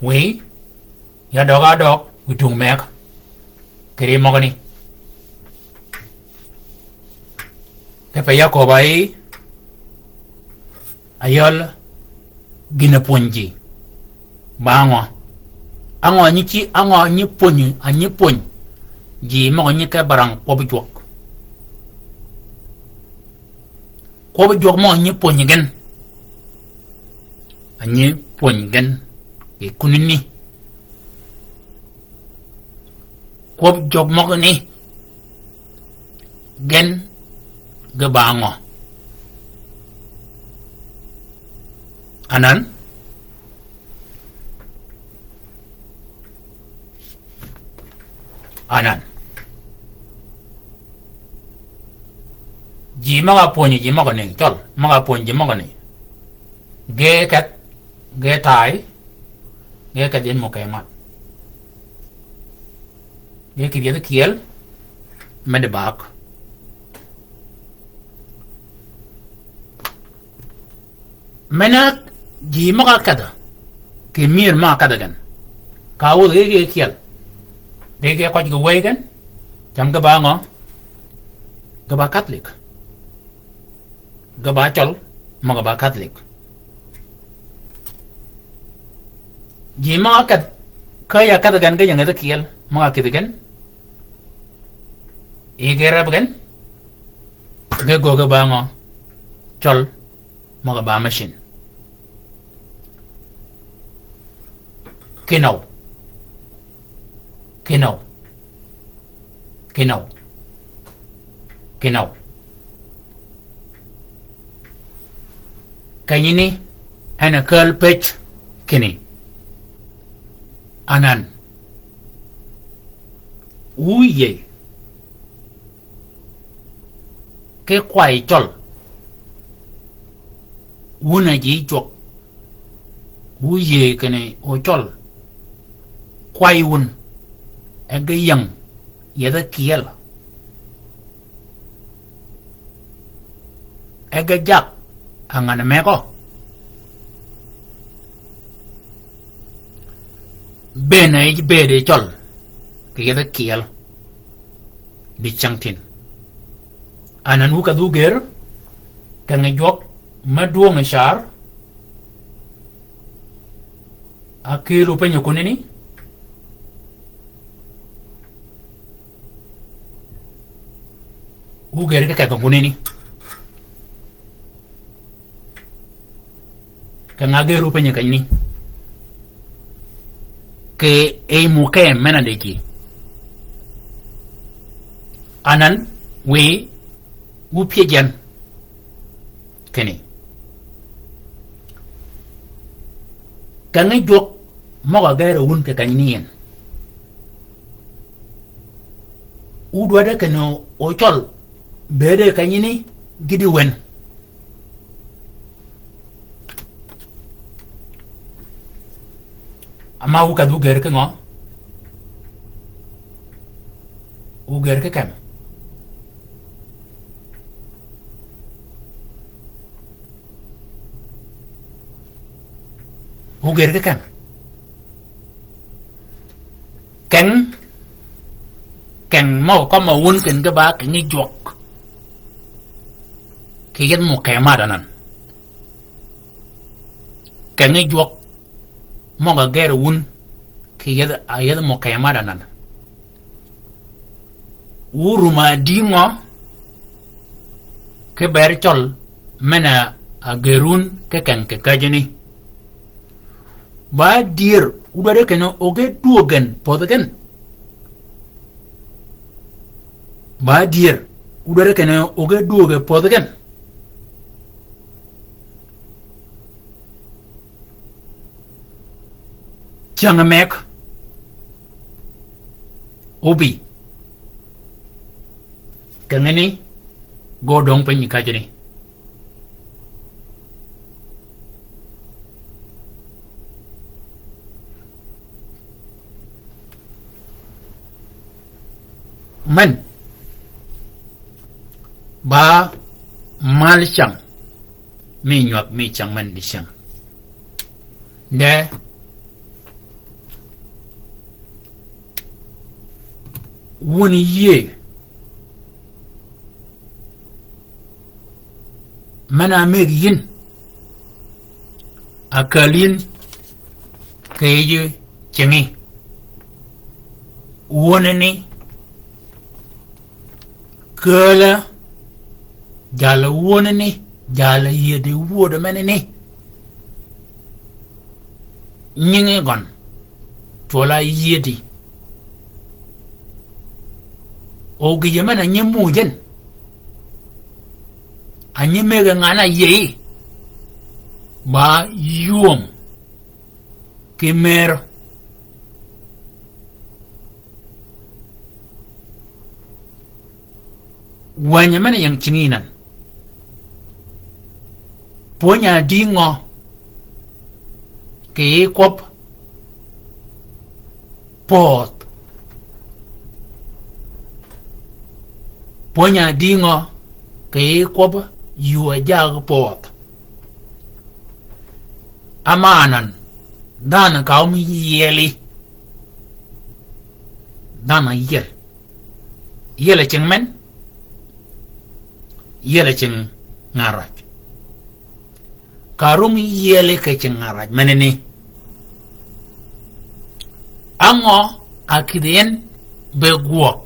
Wiy, ya døg-a døg, wi tung meg. Kiri møgani. Kipe ya köbb-a yi, ayøl gïn-a pwönyi ji. Ba ngø. Angø nyi ci, angø nyi pwönyi, a nyi pwönyi. Ji møg-a nyi ke barang kwøbbi jwøk. Kwøbbi jwøk mø nyi pwönyi gen. A nyi pwönyi gen. Kì kunani. Kwøbbi jwøk møgani. Gen ge ba ngø. Anan. Anan. Ji møg-a pwönyi ji møgani, cøl, møg-a pwönyi ji møgani. Ge kedh, ge tay, ge kedh yin mø ke mat. Ge kïdhi yethi kyel, me di bak. Men-a ji møg-a kedh, kì myër mø kedh gen. Ka wødhi ge kyel. Di ge køj ge wëy gen. Cam ge ba ngø. Ge ba Catholic. Ge ba cøl, møg-a ba Catholic. Ji møg-a kedh, ka ya kedh gen ge ying yethi kyel, møg-a kïdhi gen. I ge reb gen. Ge gø ge ba ngø. Cøl, møg-a ba mission. Kinøw. Kinøw. Kinøw. Kinøw. Kenyani, en a kääl pëj kinni. Anan. Wu yïëy. Ki kway cøl. Wun a ji jwøk. Wu yïëy kinni ocøl. Kway wun. E ge ying. Yethi kyel. E ge jak. A ngan megø. Bënn a yij bëëd yi cøl. Kì yethi kyel. Dicängtïn. Anan wu kedh wu gër, kì ngi jwøk me dwøng car, a kïl wu penyi kunani, wu gër ki kedh kunani. Kì ng'a gër wu penyi kenyani. Kì e mø ke men-a di ji. Anan wiy wu pyëj yan. Kinni. Kì ngi jwøk møg-a gër wun kì kenyani yin. Wu dwaddi kinni ocøl bëëde kenyani gïti wen. Ama wu kedh wu gër ki ngø? Oger ki keng. Oger ki keng. Keng, keng mø kømmi wun kinni ge ba keng yi jwøk. Kì yethi mø keng mad anan. Keng yi jwøk møg-a ger wun kì yethi, a yethi mø keng mad anan. Wu rum-a dï ngø ki ber cøl men-a ger wun ki keng kì käjjini. Ba dyër, wu dwaddi kinni oge dwöög gen pödhi gen. Ba dyër, wu dwaddi kinni oge dwöög gen pödhi gen. Cäng meg óbï. Kengeni ge ódöng piny yi kajjini. Men ba mal cäng. Mi nywag mi cäng men di cäng. De wun yïëy men-a mëggi yïn, a kääl yïn kì yij cingi. Wunani kääl-a, jalli wunani, jalli yïëdi wöddi menani. Nyingi gøn cwøl-a yïëdi. O gïjø men-a nyi muuj en, a nyi mëggi ngan-a yïëy, ba ywöm kì mërø. Wänyi men-a ying cingi nan. Pwönyi-a dï ngø kì yij kwøb pöödh? Pwönyi-a dï ngø kì yij kwøb yuu-a jaag pöödh? Ama anan, dhanhø ka ómi yieli. Dhanhø yiel. Yiel a cing men? Yiel a cing ngaraj. Ka rum yieli kì cing ngaraj menani. Á ngø a kïdhi en be gwøg?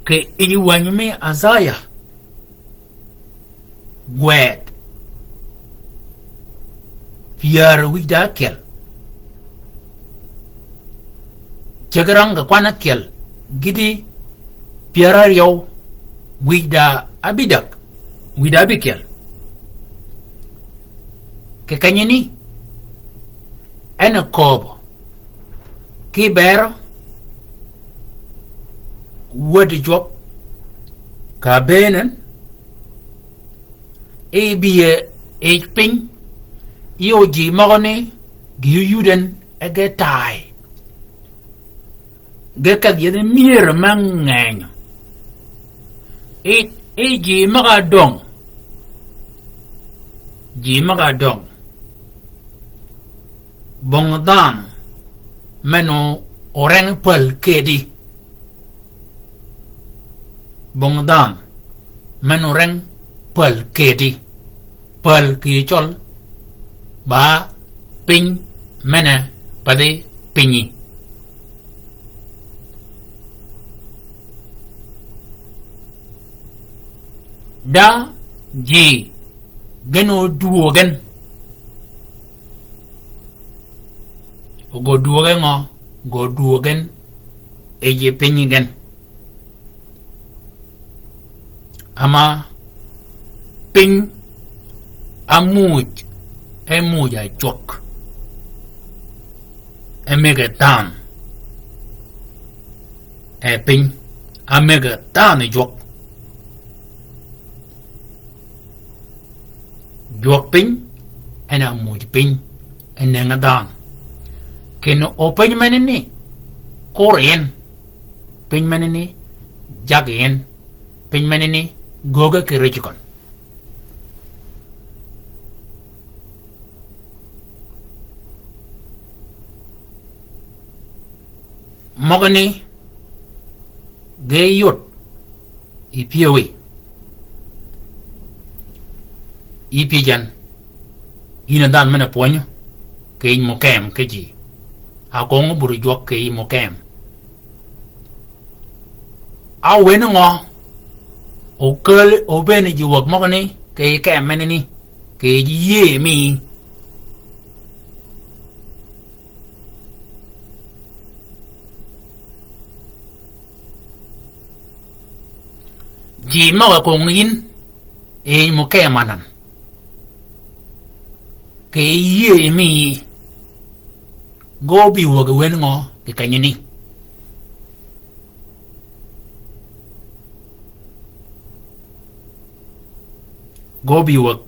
Kì yij wänyi mi Isaiah gwed pyär wïj da ákyel. Ceg rang kì kwan ákyel gïti pyär áryew wïj da ábïdäg, wïj da ábïkyel. Kì kenyani en a kööbø ki bërø wäd jwøk kà bëënen, e bï e yij piny, yi o ji møgø ni gï óyud en e ge taay. Ge kedh yethi myër me ngeny. I, i ji møg-a döng. Ji møg-a döng. Bong dhanhø men-a oreng päl kedi. Bong dhanhø men-a oreng päl kedi. Päl kì cøl ba piny men-a pa dhï pinyi. Da ji gen odwöög gen. Ogo dwöög en ngø? Ogo dwöög gen e ji pinyi gen. Ama piny ámuuj, e muuj a jwøk. E mëggi dhanhø. E piny á mëggi dhanhø jwøk. Jwøk piny en a muuj piny, en nëngi dhanhø. Kinni o piny menani, kur en, piny menani, jag en, piny menani, gööge kì rij køn. Møgani ge yod yi pyëwí. Yi pyëj yan, yïn a dhanhø men-a pwönyi kì yij mukëm ki ji. A kwøng bur jwøk kì yij mukëm. A wen ngø okääl obënn ji wäg møgani kì yij këm menani, kì yij yïëy mi. Ji møg-a kwøng yïn, yij mukëm anan, kì yij yïëy mi, ge óbïwäg yi wen ngø kì kenyani? Ge óbïwäg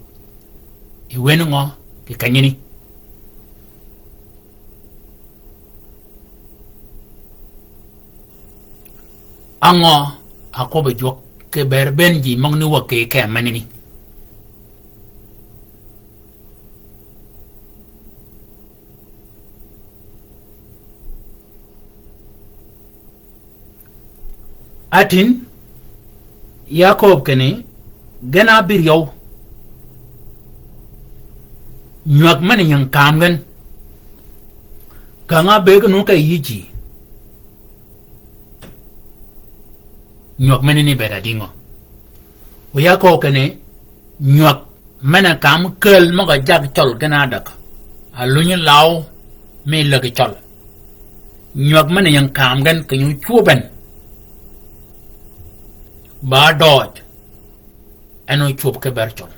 yi wen ngø kì kenyani? Á ngø a kwøbbi jwøk kì bër bënn ji møgani wäg kì këm menani? Atïn, ya kööb kinni, gen a bï ryew. Nywäg men-a ying kaam gen. Käng-a bëgg nu ke yï ji. Nywäg menani bëëd adï ngø? O ya kööb kinni, nywäg men-a kaam kääl møg-a jag cøl gen a däg. A lunyi law mi läggi cøl. Nywäg men-a ying kaam gen kì nyi ócwöb en. Ba døøj. En ócwöb ki bër cøl.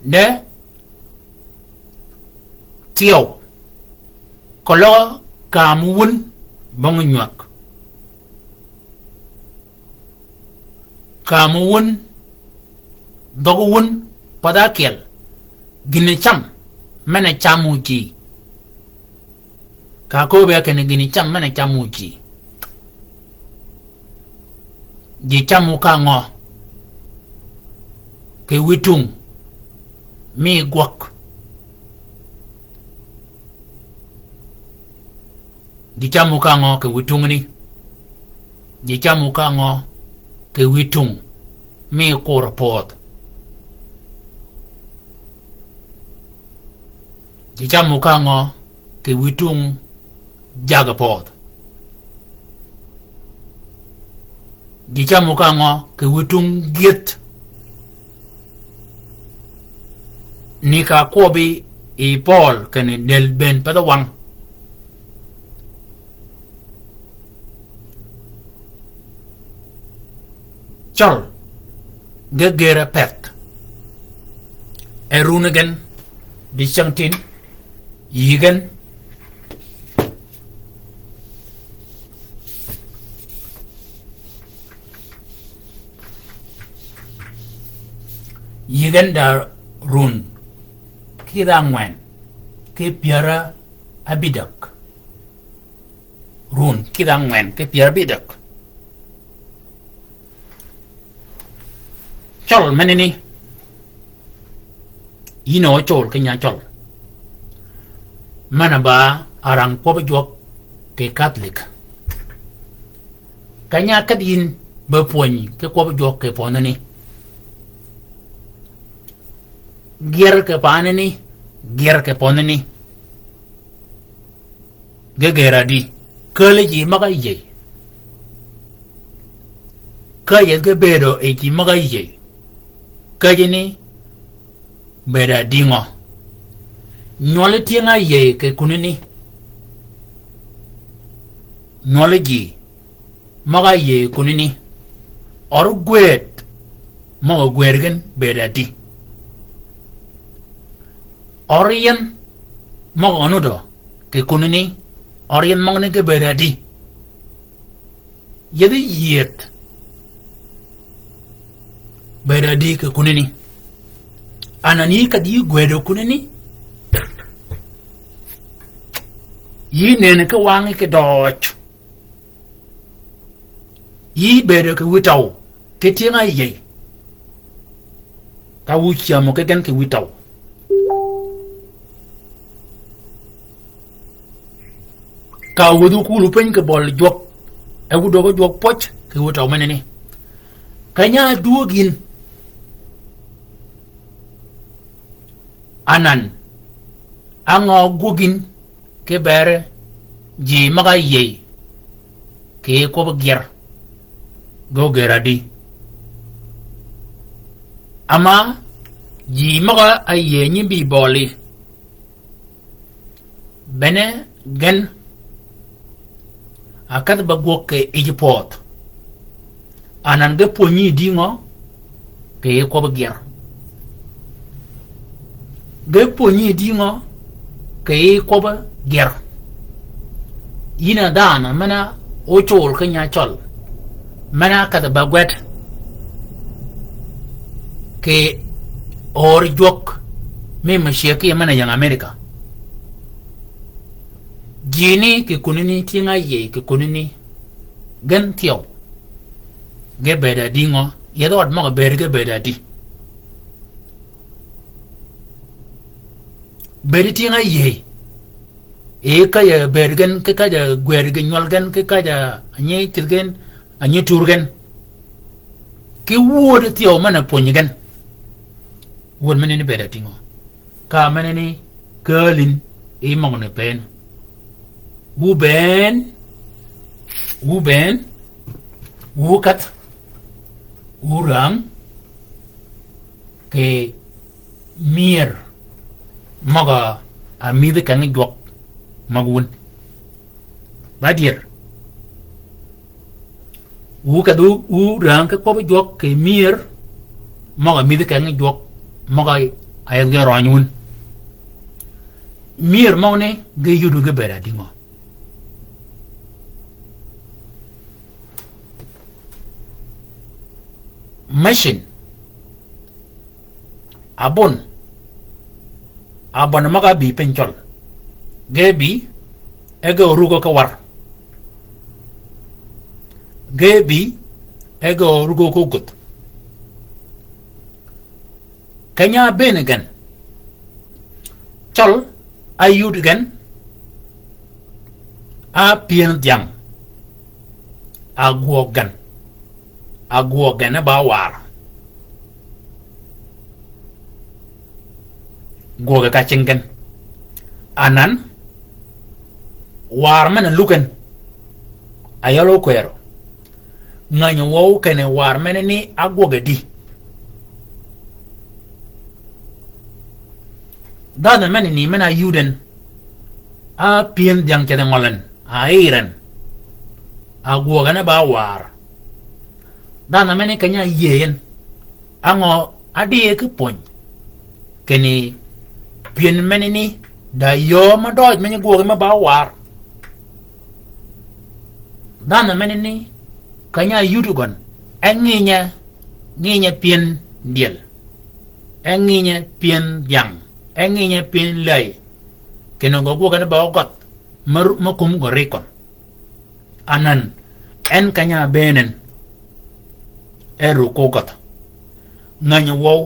De thyew, keløg kaam wun bong nywäg. Kaam wun, dhøg wun, path ákyel, gïn-a cam, men-a cam wu ji. Ka köbbi kinni gïn-a cam men-a cam wu ji. Ji cam wu ka ngø? Kì witung mi gwøg. Ji cam wu ka ngø kì witungni? Ji cam wu ka ngø kì witung mi kur pödh? Ji cam wu ka ngø kì witung jaggi pödh? Ji cam wu ka ngø kì witung gyëdh? Ni ka kwøbbi yi pøl kinni dël bënn path wang. Cøl ge gër-a pëth. E run gen, dicängtïn, yï gen. Yï gen da run kidh ángwen ki pyär ábïdäg. Run kidh ángwen ki pyär ábïdäg. Cøl menani, yïn a ócøl ki nya cøl. Men-a ba arang kwøbbi jwøk kì Catholic. Keny-a ákedh yïn be pwönyi ki kwøbbi jwøk kì pönhani. Gyër kì pänani, gyër kì pönhani. Ge gër adï? Kääl ji møg-a yïëy. Käjji ge bëëdø yi ji møg-a yïëy. Käjji ni bëëd adï ngø? Nywøl tyëng-a yïëy kì kunani. Nywøl ji møg-a yïëy kunani. Ør gwëd møg-a gwëd gen bëëd adï? Ør yien møg-a nudø kì kunani, ør yien møgani ge bëëd adï? Yethi yieth bëëd adï kì kunani? Anan yï ka dhi gwëdø kunani. Yï nënni ki wangí ki døøj. Yï bëëdø kì wïtøw, kì tyëng-a yïëy. Ka wu cyämø ki gen kì wïtøw. Ka wädhi kulu piny kì bøli jwøk, e wu döggi jwøk pwøj kì wïtøw menani. Keny-a dwöög yïn. Anan, á ngø gwøg yïn ki bër ji møg-a yïëy kì kwøbbi gyër, ge ógër adi. Ama ji møg-a yïëy nyi bï bøli, bene gen a kedhi be gwøg kì yij pwødh. Anan ge pwönyi dïngø kì kwøbbi gyër? Ge pwönyi dïngø kì kwøbbi gyër? Yïn a dhanhø men-a ócol ki nya cøl, men-a kedhi be gwed kì ör jwøk mi mø cyëg ki men-a ying America. Jini kì kunani, tyëng-a yïëy kì kunani, gen thyew. Ge bëëd adi ngø? Yethi ød møg-a bëëd ge bëëd adi? Bëëd tyëng-a yïëy. E ka ja bëëd gen, ki ka ja gwëd gen, nywøl gen, ki ka ja nyi cïdh gen, a nyi tur gen. Ki wööd thyew men-a pwönyi gen. Wööd menani bëëd adi ngø? Ka menani kääl yïn i møgani pëën. Wu bëën, wu bëën, wu kädh, wu räng, kì myër møg-a mïdhi kengi jwøk møg wun. Ba dyër. Wu kedhu wu räng ki kwøbbi jwøk kì myër møg-a mïdhi kengi jwøk møg-a yethi gen røny wun. Myër møgani ge yuddu ge bëëd adi ngø? Machine. Abun. Abun møg-a bï piny cøl. Ge bï, e ge orugø ki war. Ge bï, e ge orugø ki ogudh. Keny-a bëën gen. Cøl, a yud gen, a pyën dhyang, a gwøg gen. A gwøg gen e ba war. Gwøge ka cingi gen. Anan, war men-a lug gen. A yøl ókwërø. Ngänyi wøw kinni war menani a gwøge di? Dhanhø menani men-a yud en, a pyën dhyang ceth ngøl en, a ir en, a gwøg en e ba war. Dhanhø menani keny-a yïëy en, á ngø ádï ki pwöny kinni pyën menani da yöö mø døøj me nyi gwøge me ba war? Dhanhø menani keny-a yud gøn, e nginye, nginye pyën dyel, e nginye pyën dhyang, e nginye pyën läy, kinni gø gwøge ni ba ogødh me ru-, me kum gø ri køn. Anan, en keny-a bëën en, e rug ko ködh. Ngänyi wøw,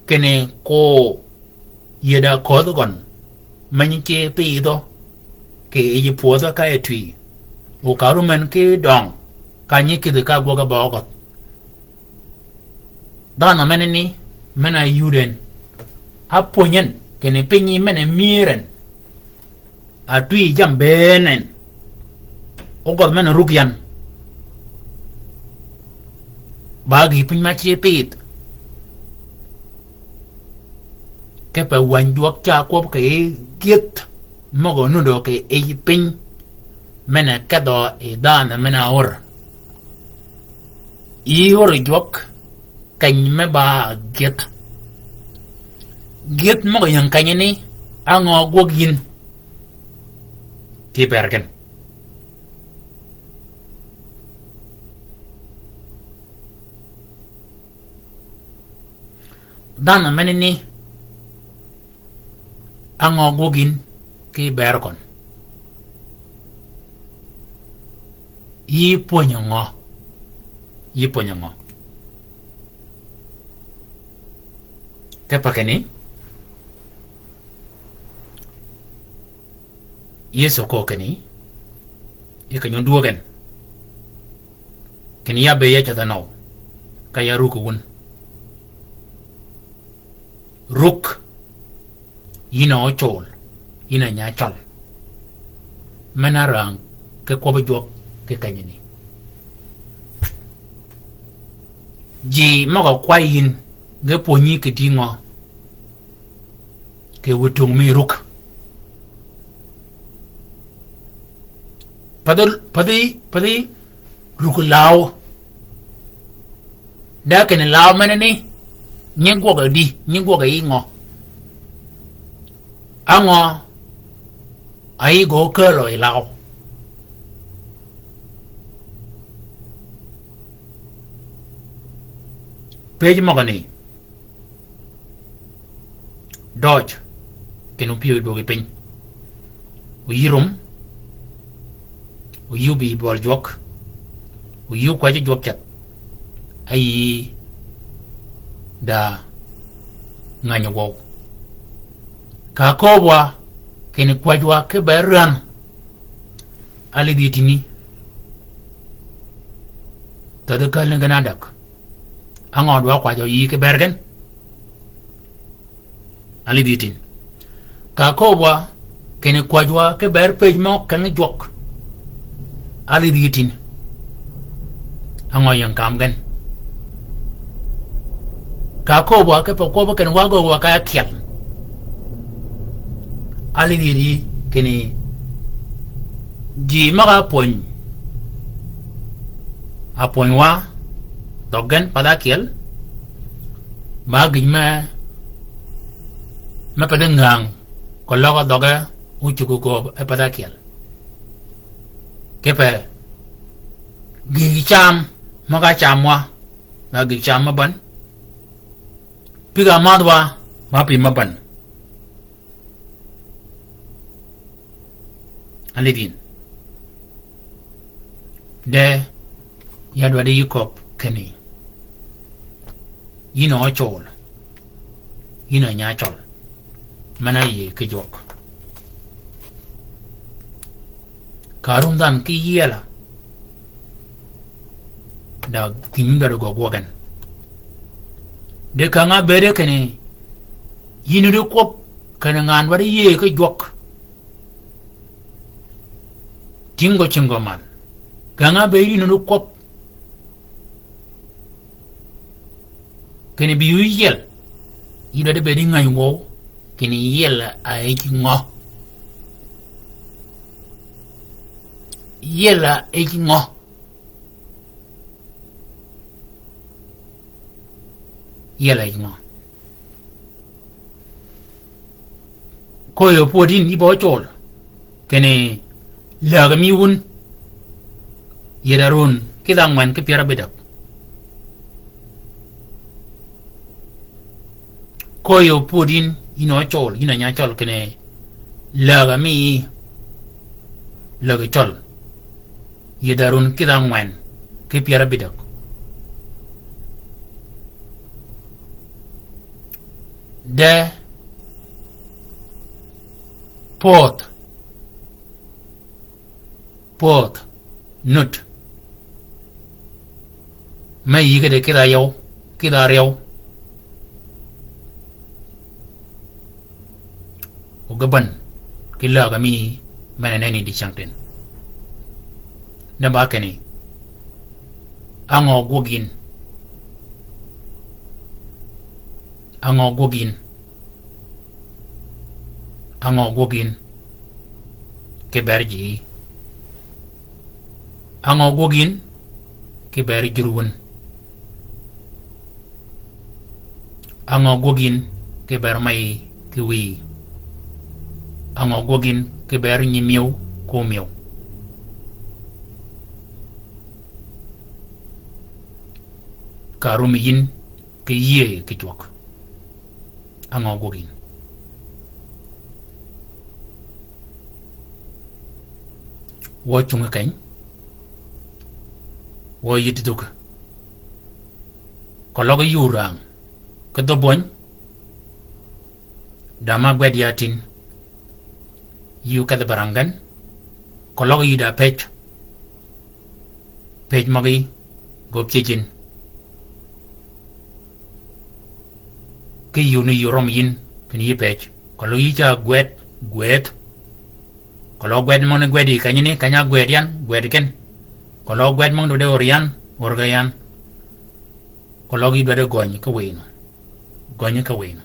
kinni ko yïëd-a ködhi gøn, me nyi ci pïdhø, kì yij pwödhø ka e twï. O ka rum en ki døng, ka nyi kïdhi ka gwøge ba ogødh. Dhanhø menani, men-a yud en, a pwönyi en, kinni pinyi men-a myër en, a twï jammì bëën en, ogødh men-a rug yan, ba gïï piny ma ci pïdh. Kipe wäny jwøk ca kwøb kì yij gyëdh møg-a nuddø kì yij piny, men-a kedhø yi dhanhø men-a ör. Yï ör jwøk keny me ba gyëdh. Gyëdh møg-a ying kenyani, á ngø gwøg yïn ki bër gen? Dhanhø menani, Á ngø gwøg yïn ki ber køn? Yï pwönyi ngø? Yï pwönyi ngø? Ke pa kinni, Yëso köög kinni, yï keny-a ódwöög en. Kinni ya bëëd ya ceth anøw, ka ya rukki wun. Ruk, yïn a ócol, yïn a nya cøl. Men-a rang ki kwøbbi jwøk ki kenyani. Ji møg-a kway yïn, ge pwönyi kì dïngø? Kì wi tung mi ruk. Pathi, pathi, pathi ruk law. Da kinni law menani, nyi gwøg a di, nyi gwøg a yï ngø? Á ngø a yï gø kälø yi law? Pëj møgani. Døøj, kinni opyëw dwøg yi piny. Oyï rum, oyï bï bøl jwøk, oyï kwäjji jwøk ceth. Ayï da ngänyi wøw. Ka kööbwa, kinni kwäjwa ki ber ränh. Álidhi yi tïni. Thädhi kälni gen ádäg. Á ngø dwa kwajjø yï ki ber gen? Álidhi yi tïn. Ka kööbwa kinni kwäjwa ki ber pëj mø kengi jwøk. Álidhi yi tïn. Á ngø ying kam gen? Ka kööbwa kipe kwøbbi kinni wa göög wa ka ákyel. Álidhi yi tïn kinni ji møg-a ápwöny, ápwönywa dhøg gen path ákyel, ba gïj me, me pe dhï ngäng, keløg dhøge ócuggi kööb e path ákyel. Kipe gïg cam møg-a ácamwa, ba gïg cam me bän. Pig-a mädhwa, ba pig me bän. Álidhi yïn. De, ya dwaddi yï köbbi kinni, yïn a ócol, yïn a nya cøl. Men-a yïëy ki jwøk. Ka árum dhanhø ki yiel-a, da gïn-a dwaddi gø gwøg en. De kang-a ábëëde kinni, yïn di kwøb kinni ngan dwaddi yïëy ki jwøk. Tïng gø cing gø mal. Kang-a ábëëd yïn di kwøb kinni bï yï yiel, yï dwaddi bëëd yi ngänyi wøw, kinni yiel-a yij ngø? Yiel-a yij ngø? Yiel-a yij ngø? Kööb yi opwöd yïn yï ba ócol, kinni läg mi wun, yï da run kidh ángwen ki pyär ábïdäg. Kööb yi opwöd yïn, yïn a ócol, yïn a nya cøl kinni läg mi, läg cøl. Yï da run kidh ángwen ki pyär ábïdäg. De pödh, pödh nut. Me yï kede kidh áyøw, kidh áryew. O ge bän ki läg mi men-a nenni dicängtïn. De ba kinni, á ngø gwøg yïn? Á ngø gwøg yïn? Á ngø gwøg yïn ki ber ji? Á ngø gwøg yïn ki ber jur wun? Á ngø gwøg yïn ki ber may ki wïy? Á ngø gwøg yïn ki ber nyimïëw ko myëw? Ka árum yïn ki yïëy ki jwøk. Á ngø gwøg yïn? Wø cungi keny, wø yïddi dhukki. Keløg yï orang ki dhø bwöny, da ma gwed ya tin, yï okedhi barang gen, keløg yï da pëj, pëj møgí, gø pyëj yïn. Ki yï ni yï orøm yïn, kinni yï pëj. Keløg yï ca gwed, gwed. Keløg gwed møgani gwed yi kenyani, keny-a gwed yan, gwed gen. Keløg gwed møgani dwaddi or yan, or gen yan. Keløg yï dwaddi gøny ki wïnø. Gøny ki wïnø.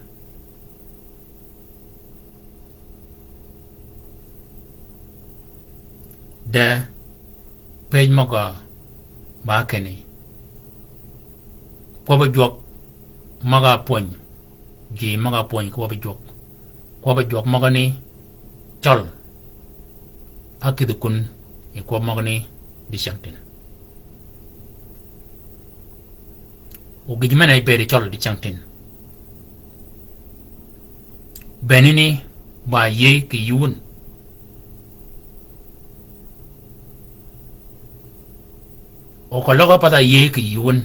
De pëj møg-a ba kinni, kwøbbi jwøk møg-a pwöny, ji møg-a pwöny kwøbbi jwøk. Kwøbbi jwøk møgani cøl. Akïdhi kun yi kwøb møgani dicyängtïn. O gïj men-a bëëd cøl dicyängtïn. Benani ba yïëy kì yï wun. O keløg ápath-a yïëy kì yï wun.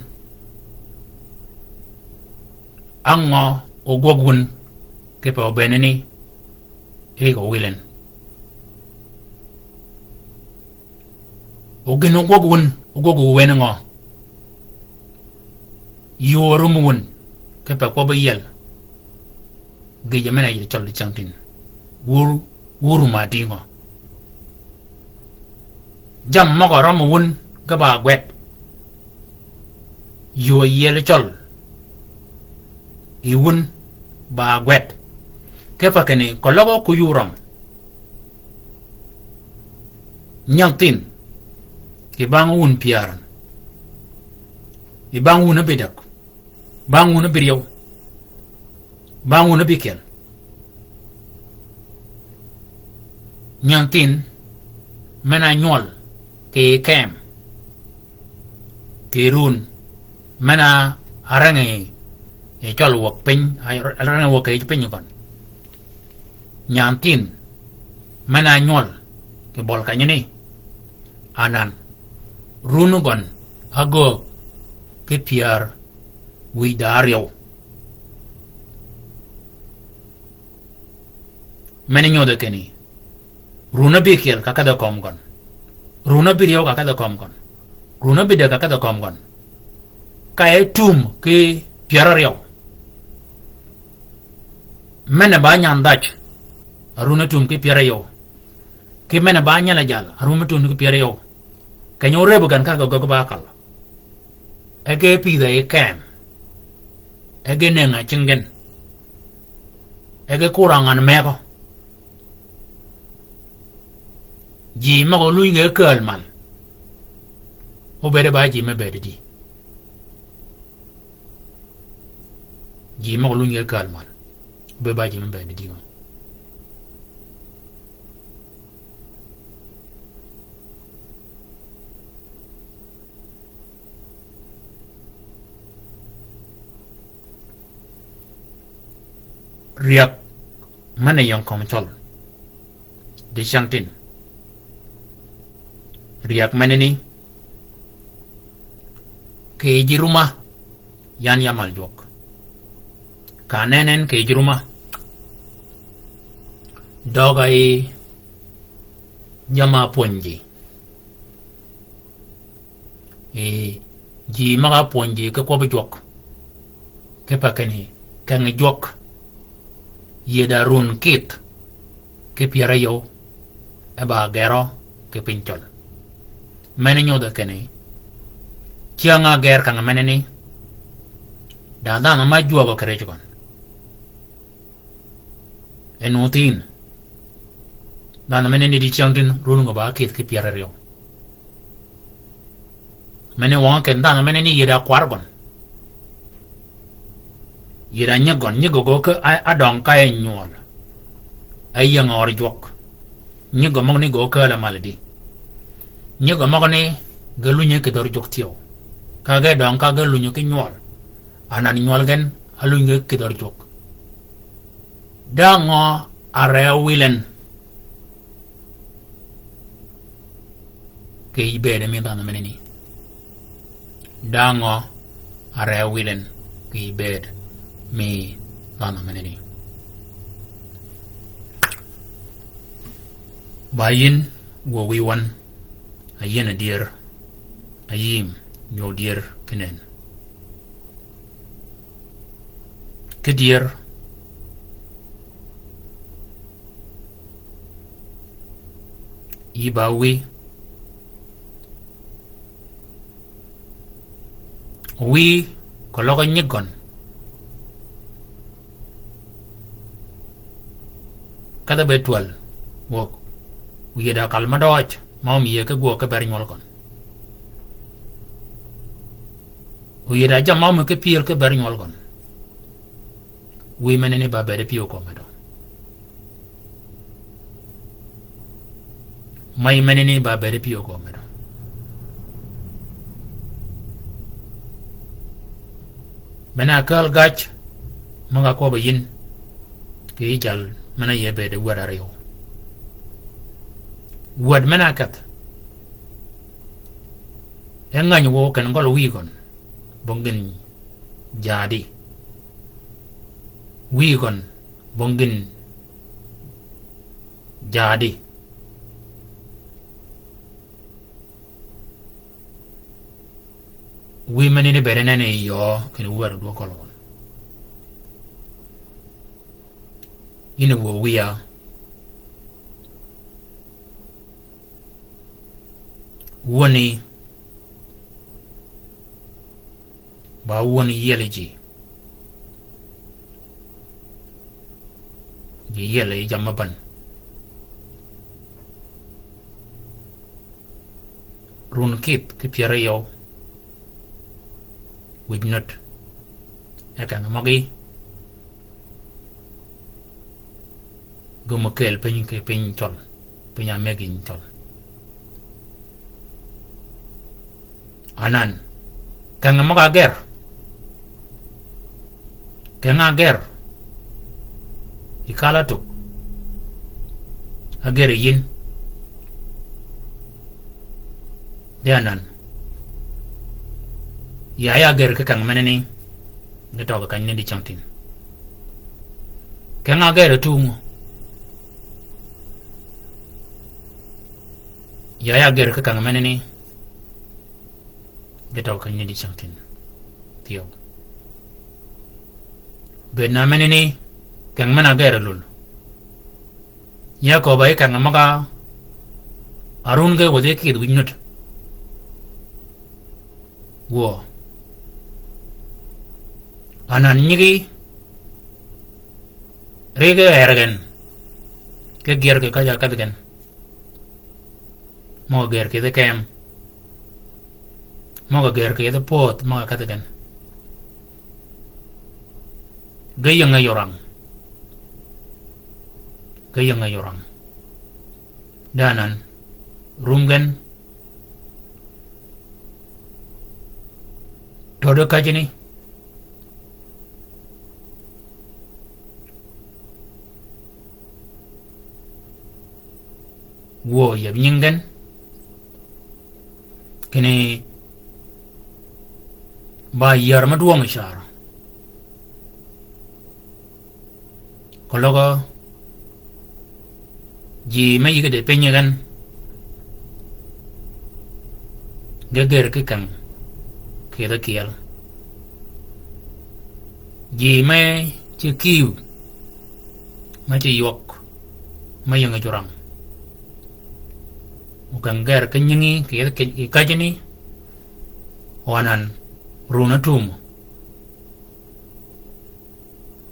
Á ngø ogwøg wun kipe o benani ri ko wilin. O gïn ogwøg wun, ogwøg wen ngø? Yï orum wun, kipe kwøbbi yiel. Gïjø men-a yï cøl dicyängtïn. Wur, wur ma dïngø? Jammì møg-a rømmi wun ge ba gwed. Yï oyiel cøl. Yi wun ba gwed. Kipe kinni keløg ko yï orøm. Nyäng thïn. Kì bang wun pyär. Kì bang wun ábïdäg. Bang wun ábïryew. Bang wun ábïkyel. Nyäng thïn men-a nywøl kì keem. Kì run men-a árengí yi cøl wäg piny, árengí wäg kì yij piny gøn. Nyäng thïn men-a nywøl kì bøl kenyani. Anan. Run gøn ágöög ki pyär wïj da áryew. Men-a nyodhi kinni, run ábïkyel ka kedhi kömi gøn. Run ábïryew ka kedhi kömi gøn. Run ábïdäg ka kedhi kömi gøn. Ka e tum ki pyär áryew. Men-a ba nyandhaj, a run e tum ki pyär áryew. Ki men-a ba nyelejal, a run e tum ki pyär áryew. Keny-a orëbbi gen ka gø gø ba kal. E ge pïdha yi keem. E ge nënga cing gen. E ge kura ngan megø. Ji møg-a ólunyi ge kääl mal. Obëëd ba ji me bëëd di. Ji møg-a ólunyi ge kääl mal. Obëëd ba ji me bëëd di. Ryäg men-a ying kömi cøl. Dicyängtïn. Ryäg menani. Kì yij rumma. Yan ya mal jwøk. Ka nen en kì yij rumma. Døga yi jamm-a pwönyi ji. Yi ji møg-a pwönyi ji ki kwøbbi jwøk. Kipe kinni, keng jwøk. Yïe da run kïdh. Ki pyär áryew. E ba gerø ki piny cøl. Men-a nyodhi kinni. Cyäng-a áger kang menani. Da dhanhø ma jwägø kì rij gøn. En othïn. Dhanhø menani dicyängtïn run gø ba kïdh ki pyär áryew. Men-a wøng-a ken dhanhø menani yïe da kwar gøn. Yïe da nyig gøn, nyig gø gø ke a, a døng ka e nywøl. A ying or jwøk. Nyig gø møgani gø kääl-a mal di. Nyig gø møgani ge lunyi kïdhø jwøk thyew. Ka ge døng ka ge lunyi ki nywøl. Anan nywøl gen a lunyi kïdhø jwøk. Da ngø a re wïl en. kì yij bëëd mi dhanhø menani? Da ngø a re wil en kì yij bëëd mi dhanhø menani? Ba yin wuö wiy wøn, a yin a dyër, a yïm nywøl dyër kinën. Ki dyër, yï ba wïy, wïy keløg nyig gøn. Kedhe be twäl, wøg, oyïdda kal mø døøj, ma ómïye ki gwøg ki ber nywøl gøn. Oyïdda jammì ma ómï ki pyël ki ber nywøl gøn. Wïy menani ba bëëd pyëw kömi dø. May menani ba bëëd pyëw kömi dø. Men-a kääl gaj, møg-a kwøbb-a yïn, kì yij jal men-a yï bëëd wäd áryew. Wäd men-a kedh. E ngäny wøw ken gøl wïy gøn, bong gïn jaadi. Wïy gøn, bong gïn jaadi. Wïy menani bëëd nenni yöö kinni wäd dwøg gøl gøn. Yïn a wuö wïya. Wöni ba wöni yieli ji. Ji yieli yi jammì bän. Run kïdh ki pyär áryew wïj nut. E keng møgí gum-a keel piny ki piny cøl, piny-a mëggi cøl. Anan, keng møg-a ger. Keng-a ger. Yi kal-a tug. Ager yi yïn. Di anan. Ya ya ger ki keng menani. Ge tøg keny ni dicängtïn. Keng-a ger a tung. Ya ya ger ki keng menani. Ge tøg keny ni dicängtïn. Thyew. Bëëd na menani, keng men-a ger a lul. Ya köbb-a yi keng møg-a run ge wäthi kïdhi wïj nut. Wuö. Anan nyigi, ri ge er gen. Ki ger ki käjj-a kedhi gen. Møg-a ger kì yidhi kem. Møg-a ger kì yidhi pödh, møg-a kedhi gen. Ge ying-a yurang. Ge ying-a yurang. Da anan, rum gen. Töddi käjjini. Wuö yeb nying gen. Kinni ba yär me dwøng car. Keløg ji me yïg di piny gen. Ge ger ki keng kì yidhi kyel. Ji me ci kïw, me ci ywøg, me ying-a jurang. O keng ger ki nyingi kì yidhi kì-, kì käjjini, o anan run-a tum.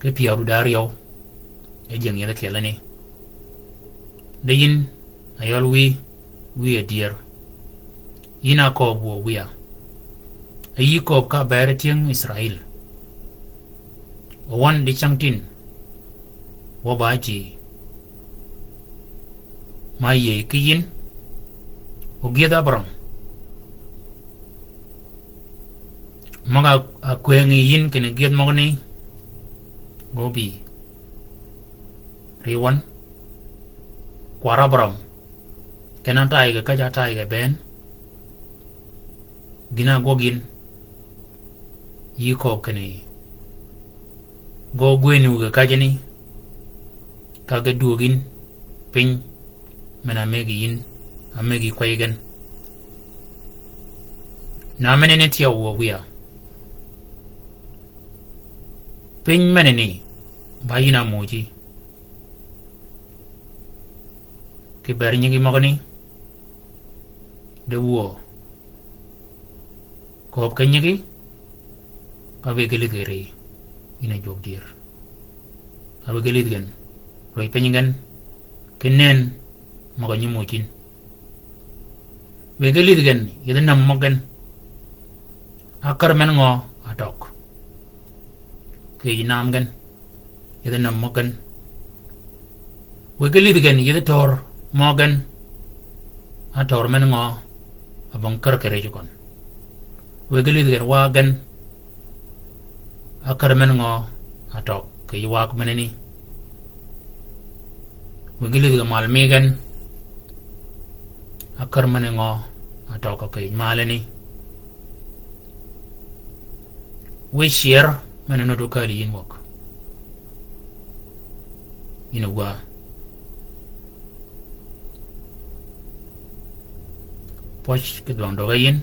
Ki pyär di áryew, e jing yidhi kyelani. Di yïn, a yøl wïy, wïy a dyër. Yïn a kööb wuö wïya. A yï kööb ka bëëd tyëng Israil. O wøn dicängtïn, wø ba ji ma yïëy ki yïn, o gyëdh Abraham. Møg-a kwëng yi yïn kinni gyëdh møgani, ge óbï ri wøn. Kwar Abraham, ken-a tayi ge käjj-a tayi ge bënn, Gïn-a ágwøg yïn, yï kööb kinni, gø gwenni wïge kajani, ka ge dwöög yïn piny men-a ámëggi yïn, ámëggi kwäy gen. Na menani tyeu wø wiya. Piny menani, ba yïn a muuji. Kì bër nyigi møgani, di wuö. Kööb ki nyigi, ka wëggi lidh gï rï, yïn a jwøk dyër. A wëggi lidh gen, rwöj piny gen, ki nëën, møg-a nyi muuj yïn. Wëggi lidh gen, yïdhi nam møg gen. Akär men ngø, atøg. Kì yij nam gen. Yïdhi nam møg gen. Wëggi lidh gen, yïdhi tör møg gen. Atör men ngø, abøng kär kì rij gøn. Wëggi lidh gen, wa gen. Akär men ngø, atøg kì yij wag menani. Wëggi lidh gen, mal mi gen. Akär men ngø, atøg kì yij malani. Wiy cyër men-a nuti okääl yïn wäg. Yïn a gwaa. Pwøj ki dhwøng døga yïn.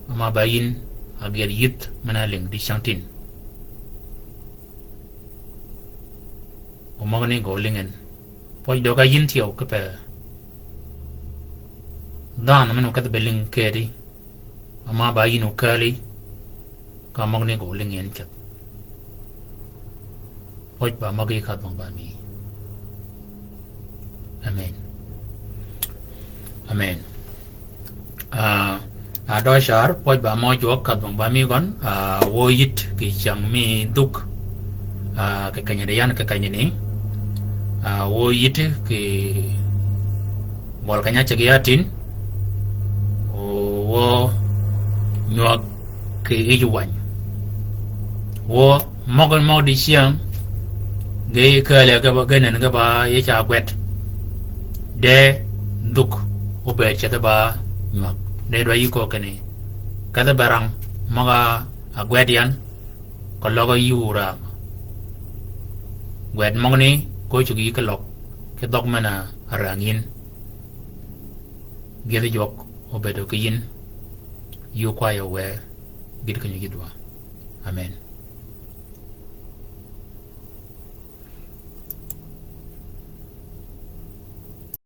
Ama ba yïn a gyel yïth men-a álïng dicängtïn. O møgani gø lïngi en. Pwøj døga yïn tyeu kipe dhanhø men-a ókedhi be lïngi kedi. Ama ba yïn okääli, ka møgani gø lïngi en ceth. Pwøj ba møgí ka Dhwøng ba mi. Amen. Amen. Ah, a dø car, pwøj ba mø jwøk ka Dhwøng ba mi gøn, ah, wø yït kì cyäng mi dhuk, ah, kì kenyani yan kì kenyani, ah, wø yït kì bøl keny-a ceg ya tïn, o wø nywag kì yij wany. Wø møg, møg dicyäng, ge kääl-a ge ba, ge nenni ge ba yij ca gwed. De dhuk, obëëd ceth ba nywag. De dwa yï köög kinni, kedhi be rang møg-a gwed yan, keløg yï wu rang. Gwed møgani, köö cuggi yï ki løg, ki dhøg men-a rang yïn. Gyëdhi jwøk obëëd ki yïn, yï kwayø wë, gït kenyi gïdwa. Amen.